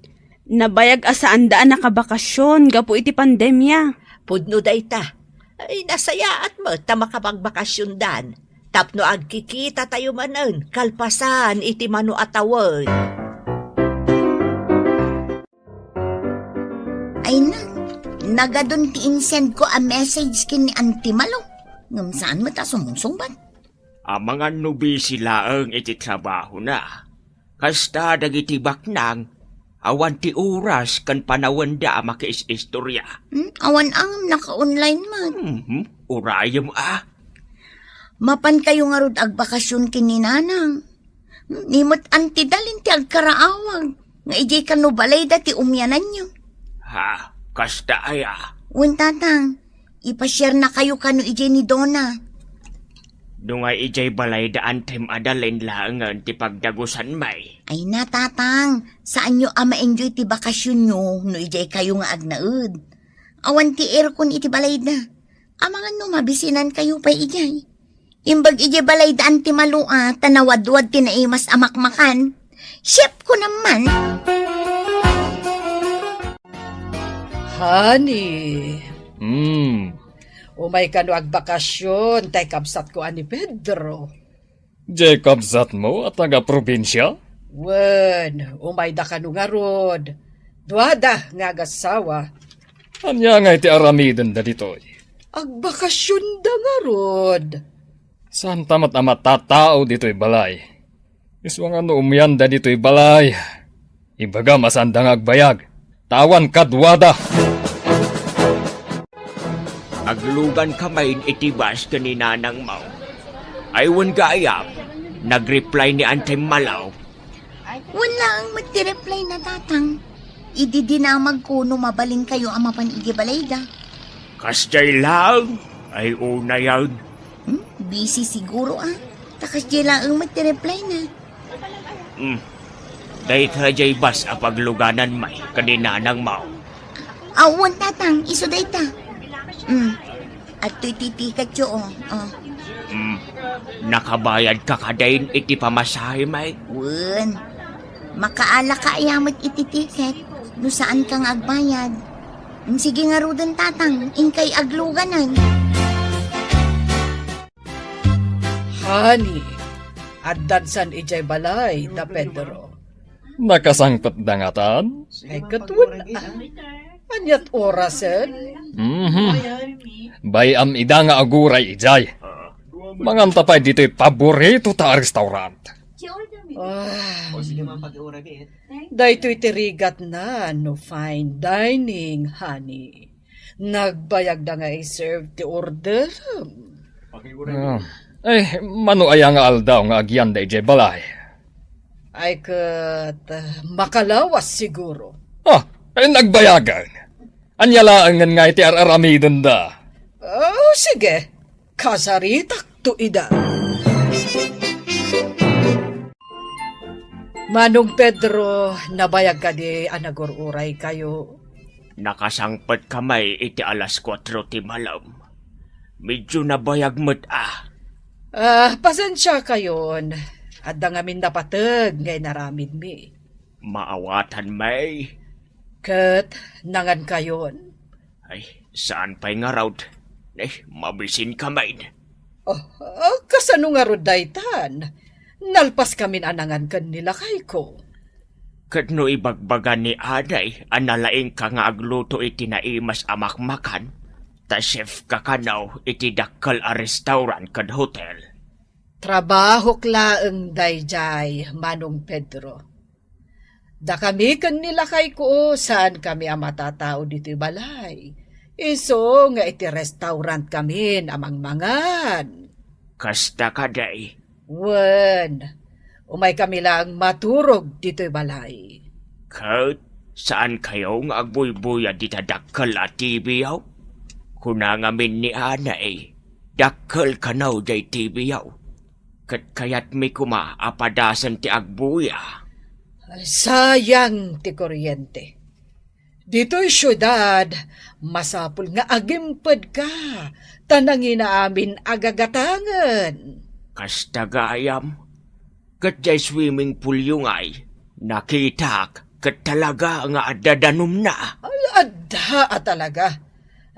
Nabayag a saan da a nakabakasyon gapu iti pandemia. Pudno dayta. Ay, nasayaat met ta makapagbakasyon dan. Tapno agkikita tayo manen, kalpasan iti mano a tawen. Ay na, nagadun ti insend ko a message ken ni Auntie Malo. Ngem saan met a sumusubat. Amangan no busy laeng iti trabahona. Kasta dagiti baknang, awan ti oras ken panawenda a makiis-istorya. Hmm, awan angem naka-online man. Mhm, urayem a. Mapan kayo ngarud agbakasyon ken ni Nanang. Hmm, ni met Auntie Dalin ti agkaraawag. Nga idiay kano balayda ti umiananyo. Ha, kasta aya? Wen, Tatang. Ipasiarna kayo kano idiay ni Dona. Nungay idiay balayda Antem a Dalin laengen ti pagdagusanmi. Ay na, Tatang, saanyo a ma-enjoy ti bakasyonyo no idiay kayo nga agnaed. Awan ti aircon iti balayda. Amangan no mabisinan kayo pay idiay. Imbag idiay balayda Antem a Malo a, ta nawadwad ti naimas a makmakan. Chef ko naman. Honey. Hmm. Umay kano agbakasyon, tay kabsatko a ni Pedro. Jay kabsatmo a taga-probinsia? Wen, umayda kano ngarud. Duada nga agasawa. Ania ngay ti aramidenda ditoy? Agbakasyonda ngarud. Saanta met a matatao ditoy balay. Isuna no umianda ditoy balay, ibagam a saanda nga agbayag, ta awan kaduada. Agluganka manen iti bus ken ni Nanang Mau. Ay wen gayam, nag-reply ni Antem Malo. Wen laeng met ti reply na, Tatang. Idi dinamagko no mabalinkayo a mapan iti balayda. Kasdiay laeng, ay unayen. Hmm? Busy siguro, ah. Ta kasdiay laeng met ti reply na. Hmm. Dayta jay bus a paglugananmi ken ni Nanang Mau. Awan, Tatang, isu dayta. Hmm. Adtoy ti ticketyo, oh. Oh. Hmm. Nakabayadka kadi iti pamasahemi? Wen. Makaalaka aya met iti ticket no saanka nga agbayad. Hmm, sige ngaruden, Tatang, inkay agluganan. Honey, addansan idiay balay da Pedro. Nakasangpetda ngatan? Ay, ket wen, ah. Aniat orasen? Mhm. Bay-am ida nga aguray idiay. Manganta pay ditoy paborito ta a restaurant. Ah, daytoy ti rigatna no fine dining, honey. Nagbayagda nga i-serve ti orderem. Ah. Eh, mano aya nga aldaw nga agyanda idiay balay? Ay ket, ah, makalawas siguro. Ah, eh, nagbayagan. Ania laengen nga iti ar-aramidenda? Oh, sige. Kasaritakto ida. Manong Pedro, nabayag kadi a nagur-uraykayo? Nakasangpetka may iti alas kuatro ti malem. Medyo nabayag met a. Ah, pasensiakayon. Adda ngamin napateg nga inaramidmi. Maawatan may. Ket nangankayon. Ay, saan pay ngarud? Eh, mabisinka main. Oh, ah, kasano ngarud daytan? Nalpaskamin a nangan ken ni lakayko. Ket no ibagbaga ni Aday a nalaingka nga agluto iti naimas a makmakan, ta chef ka kano iti dakkel a restaurant ken hotel. Trabahok laeng daydiay, Manong Pedro. Dakami ken ni lakayko, saankami a matatao ditoy balay. Isu nga iti restaurantkamin a mangmangan. Kasta kadi? Wen, umaykami laeng maturog ditoy balay. Ket saankayo nga agbuybuyad dita dakkel a T V-yo? Kuna ngamin ni Anay, dakkel kano jay T V-yo. Ket kayatmi koma a padasen ti agbuya. Sayang ti kuryente. Ditoy siudad, masapul nga agimpedka, ta nangina amin a gagatangen. Kasta gayam, ket jay swimming poolyo ngay, nakitak ket talaga nga adda danumna. Ay, adda a talaga.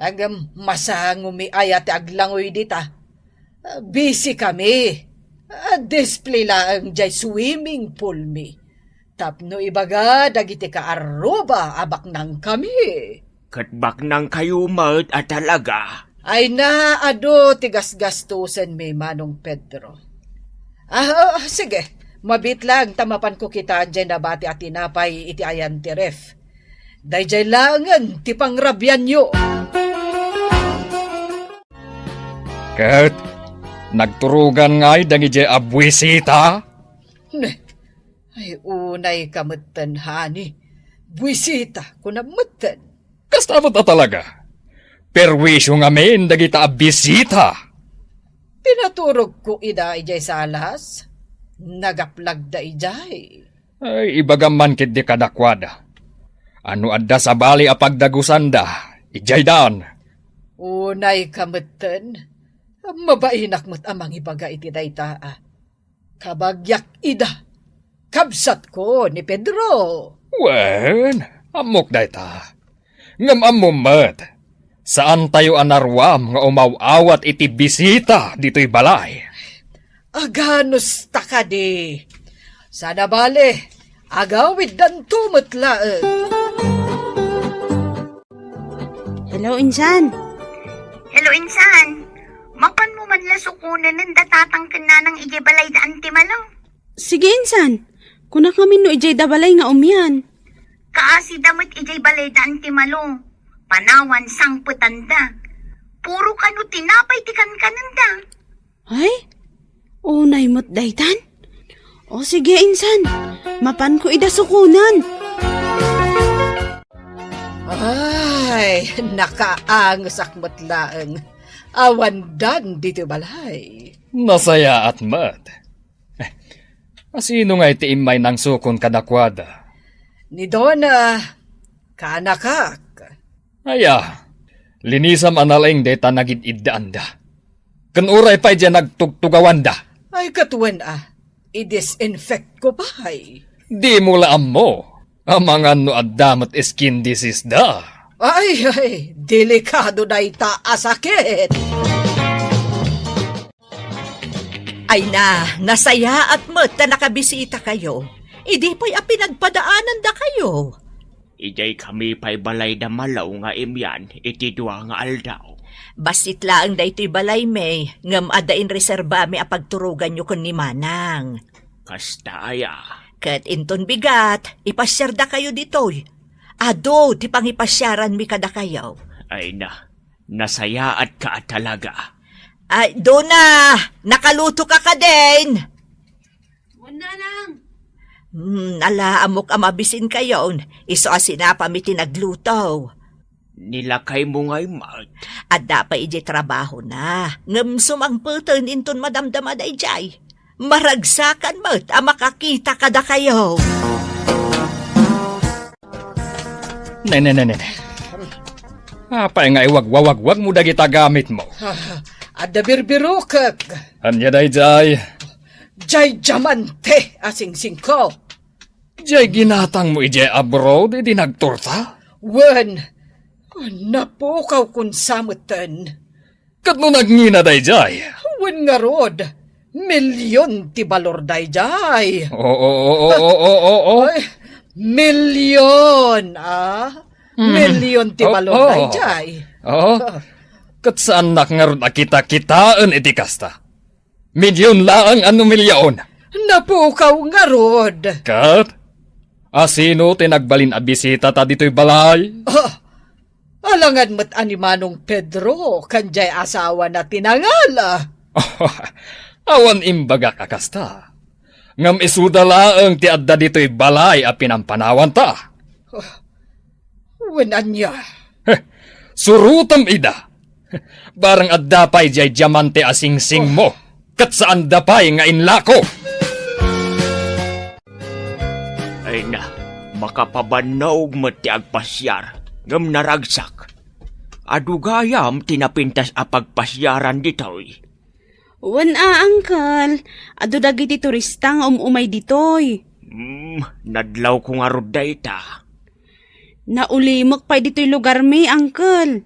Ngem masangomi aya ti aglangoy dita. Busy kami. Display laeng jay swimming pool mi. Tapno ibaga dagiti kaarruba a baknangkami. Ket baknangkayo met a talaga. Ay na, adu ti gasgastusenmi, Manong Pedro. Ah, ah, sige. Mabiit laeng ta mapanko kitaen jay nabati a tinapay iti ayan ti ref. Dayjay laengen ti pangrabianyo. Ket nagturogan ngay dagiti a buisita? Ne, ay, unayka metten, honey. Buisita, kunam metten. Kasta met a talaga. Perwisyo ngamin dagita a bisita. Pinaturogko ida idiay salas. Nagaplagda idiay. Ay, ibagam man ketdi kadakuada. A no adda sabali a pagdagusanda, idiay daan. Unayka metten. Mabainak met a mangibaga iti dayta a. Kabagiak ida. Kabsatko ni Pedro. Wen, ammok dayta. Ngem ammom met, saantayo a naruam nga umaw-awat iti bisita ditoy balay. Aganusta kadi? Sana bale, agawiddanto met laeng. Hello, insan. Hello, insan. Mapanmo man la sukonen da tatang ken nanang idiay balayda Antimalo? Sige, insan. Kunak ngamin no idiay da balay nga umian. Kaasida met idiay balayda Antimalo. Panawan sangpetanda. Puro kano tinapay ti kankanenda. Ay? Unay met daytan? O sige, insan. Mapanko ida sukonen. Ay, nakaangesak met laeng. Awan dan ditoy balay. Nasayaat met. Eh, asino ngay ti immay nangsukon kadakuada? Ni Donna, kaanakak. Aya, linisam a nalaing dayta nagid-iddaanda. Ken uray pay diay nagtugtugawanda. Ay, ket wen a, i-disinfect ko pay. Dimo la ammo. Amangan no adda met skin disease da. Ay, ay, delikado dayta a sakit. Ay na, nasayaat met ta nakabisitakayo. Idi pay a pinagpadaanandakayo. Idiay kami pay balay da Malo nga imian iti dua nga aldaw. Bassit laeng daytoy balaymi, ngem adda inreserbami a pagturoganyo ken ni Manang. Kasta aya. Ket inton bigat, ipasiardakayo ditoy. Adu ti pangipasiaranmi kadakayo. Ay na, nasayaatka a talaga. Ay, Dona, nakaluto ka kadin? Wen, Nanang. Hmm, ala, ammok a mabisinkayon. Isu a sinapami ti nagluto. Ni lakaymo ngay met. Adda pay idiay trabahona. Ngem sumangpeten inton madamdama daydiay. Maragsakan met a makakita kadakayo. Ne, ne, ne, ne, ne. Apay nga iwagwawagwagmo dagita gamitmo? Ah, adda birbirokek. Ania daydiay? Diay diamante a singsingko. Diay ginatangmo idiay abroad idi nagturta? Wen, napukawkon sa metten. Ket no nagngina daydiay? Wen ngarud, milyon ti balor daydiay. Oo, oo, oo, oo, oo. Ay, milyon, ah. Mm. Milyon ti balor daydiay. Oo. Ket saannak ngarud a kita-kitaen iti kasta. Milyon laeng a no milyon. Napukaw ngarud. Ket? A sino ti nagbalin a bisitata ditoy balay? Ah, alangan met a ni Manong Pedro ken jay asawana ti nangala. Awan imbagak a kasta. Ngem isuda laeng ti adda ditoy balay a pinampanawanta. Wen ania? Heh, surotem ida. Bareng adda pay jay diamante a singsingmo, ket saanda pay nga inlako. Ay na, makapabannog met ti agpasiar, ngem naragsak. Adu gayam ti napintas a pagpasiaran ditoy. Wen a, Uncle. Adu dagiti turista nga um-umay ditoy. Hmm, nadlawko ngarud dayta. Naulimek pay ditoy lugarmi, Uncle.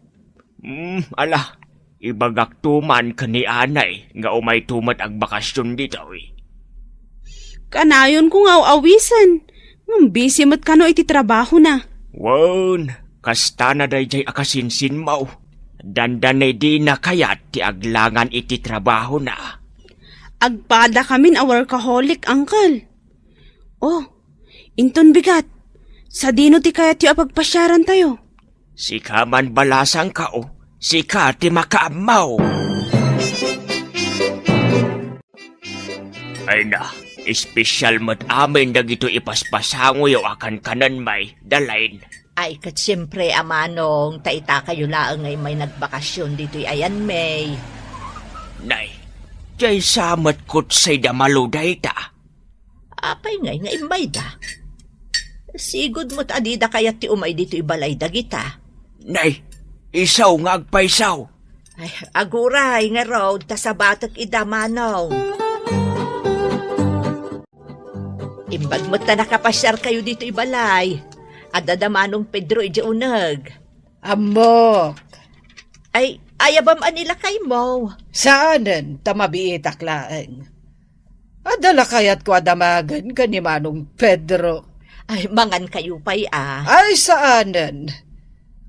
Hmm, ala, ibagakto man ken ni anay nga umayto met agbakasyon ditoy. Kanayonko nga aw-awisen, ngem busy met kano iti trabahona. Wen, kastana dayjay a kasinsinmo. Dandani dina kayat ti aglangan iti trabahona. Agpadakamin a workaholic, Uncle. Oh, inton bigat, sadino ti kayatyo a pagpasiarantayo? Sika man balasangko, sika ti makaammo. Ay na, espesyal met amin dagitoy ipaspasangoyo a kankanenmi, Dalain. Ay, ket siempre, a manong, ta itakayo laeng nga immay nagbakasyon ditoy ayanmi. Nay, jay sa met kutsay da malo dayta. Apay ngay nga immayda? Sigud met a dida kayat ti umay ditoy balay dagita. Nay, isu nga agpayso. Ay, aguray ngarud ta sabatek ida, manong. Imbag met ta nakapasiarkayo ditoy balay. Adda da manong Pedro idiay uneg. Ammok. Ay, ayabam a ni lakaymo? Saanen, ta mabiitak laeng. Adda la kayatko a damagen ken ni Manong Pedro. Ay, mangankayo pay a. Ay, saanen.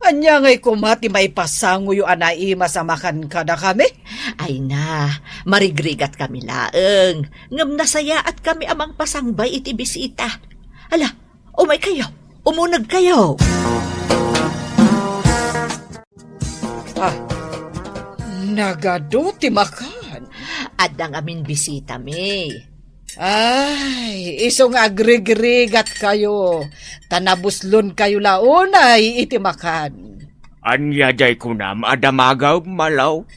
Ania ngay koma ti maipasangoyo a naimas a makan kadakami? Ay na, marigrigatkami laeng. Ngem nasayaatkami a mangpasangbay iti bisita. Ala, umaykayo, umunegkayo. Ah, nagadu ti makan. Adda ngamin bisitami. Ay, isu nga agrigrigatkayo, ta nabuslonkayo la unay iti makan. Ania jay kunam a damagem, Malo?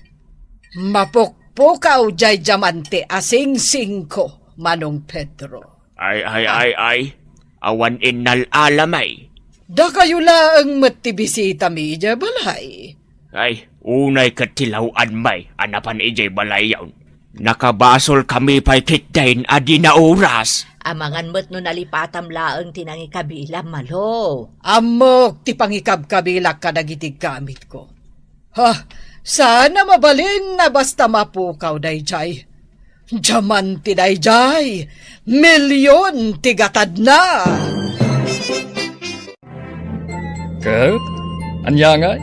Mapukpukaw jay diamante a singsingko, Manong Pedro. Ay, ay, ay, ay. Awan innal-alamay. Dakayo laeng met ti bisitami idiay balay. Ay, unay ket ti law-anmay a napan idiay balayyon. Nakabasolkami pay ketdin a di nauras. Amangan met no nalipatam laeng ti nangikabilam, Malo. Ammok ti pangikabkabilak kadagiti gamitko. Ha, saan a mabalin a basta mapukaw dayjay. Diamante dayjay, milion ti gatadna. Ket, ania ngay?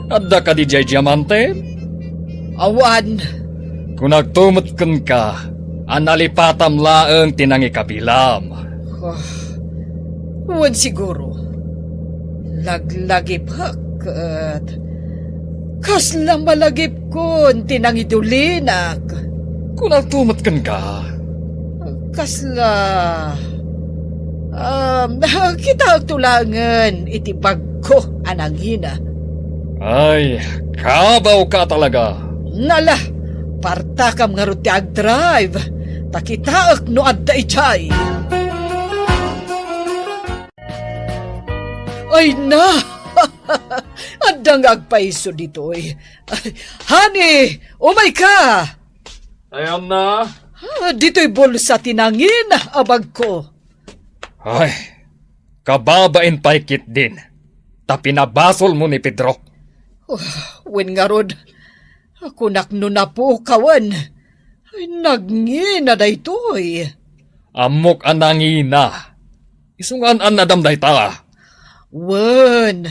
Adda kadi jay diamante? Awan. Kunakto met kenka a nalipatam laeng ti nangikabilam. Ah, wen siguro. Laglagipek ket kasla malagipkon ti nangidulinak. Kunakto met kenka. Kasla, um, kitaekto laengen iti bagko a nangina. Ay, kabawka talaga. Nala, partakam ngarud ti agdrive, ta kitaek no adda idiay. Ay na! Adda nga agpayso ditoy. Honey, umayka! Ayan na. Ah, ditoy bulsa ti nangin a bagko. Ay, kababain pay ketdin. Ta pinabasolmo ni Pedro. Oh, wen ngarud, kunak no napukawen. Ay, nangina daytoy. Ammok a nangina. Isu nga an-annadam dayta. Wen.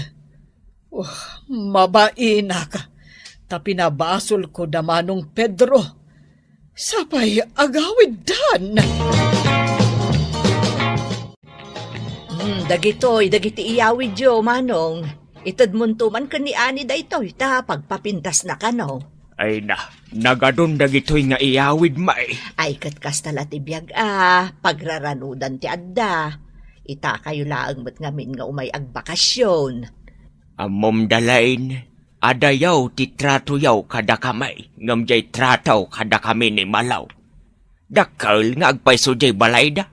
Oh, mabainak. Ta pinabasolko da Manong Pedro. Sapay agawiddan. Hmm, dagitoy, dagiti iyawidyo, Manong. Itedmonto man ken ni Ani daytoy, ta pagpapintasna kano. Ay na, nagadun dagitoy nga iyawid, may. Ay, ket kasta la ti biag a, pagraranudan ti adda. Itakayo laeng met ngamin nga umay agbakasyon. Ammom, Dalain, adayaw ti tratoyaw kadakami, ngem jay trato kadakami ni Malaw. Dakkel nga agpayso jay balayda.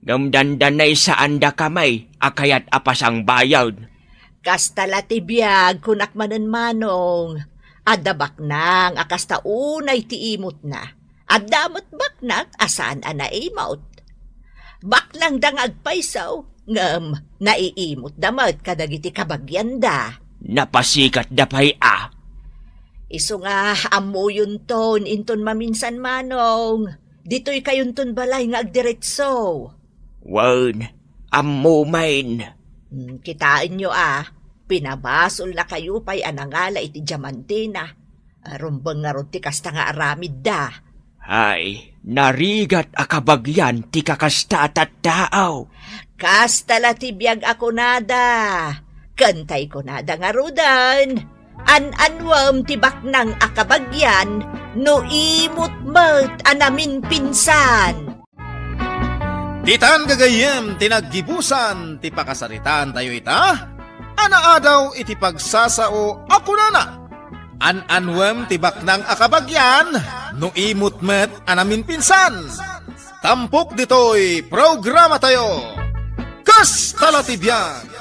Ngem dandanaysaandakami a kayat a pasangbayen. Kasta la ti biag, kunak manen, Manong. Adda baknang a kasta unay ti imutna. Adda met baknang a saan a naimut. Baknangda nga agpayso, ngem naiimutda met kadagiti kabagianda. Napasikatda pay a. Isu nga ammoyonton inton maminsan, Manong. Ditoy kayonton balay nga agdiretso. Wen, ammomen. Hmm, kitaenyo a, pinabasolnakayo pay a nangala iti diamantina. Rumbeng ngarud ti kasta nga aramidda. Ay, narigat a kabagian ti kakasta a tattao. Kasta la ti biag a kunada. Ken tay kunada ngaruden, an-annuem ti baknang a kabagian no imut met a naminpinsan. Ditan gagayyem ti naggibusan ti pakasaritaan tayo ita, a naadaw iti pagsasao a kunana, an-annuem ti baknang a kabagian no imut met a naminpinsan. Tampok ditoy programa tayo. Kasta la ti biag.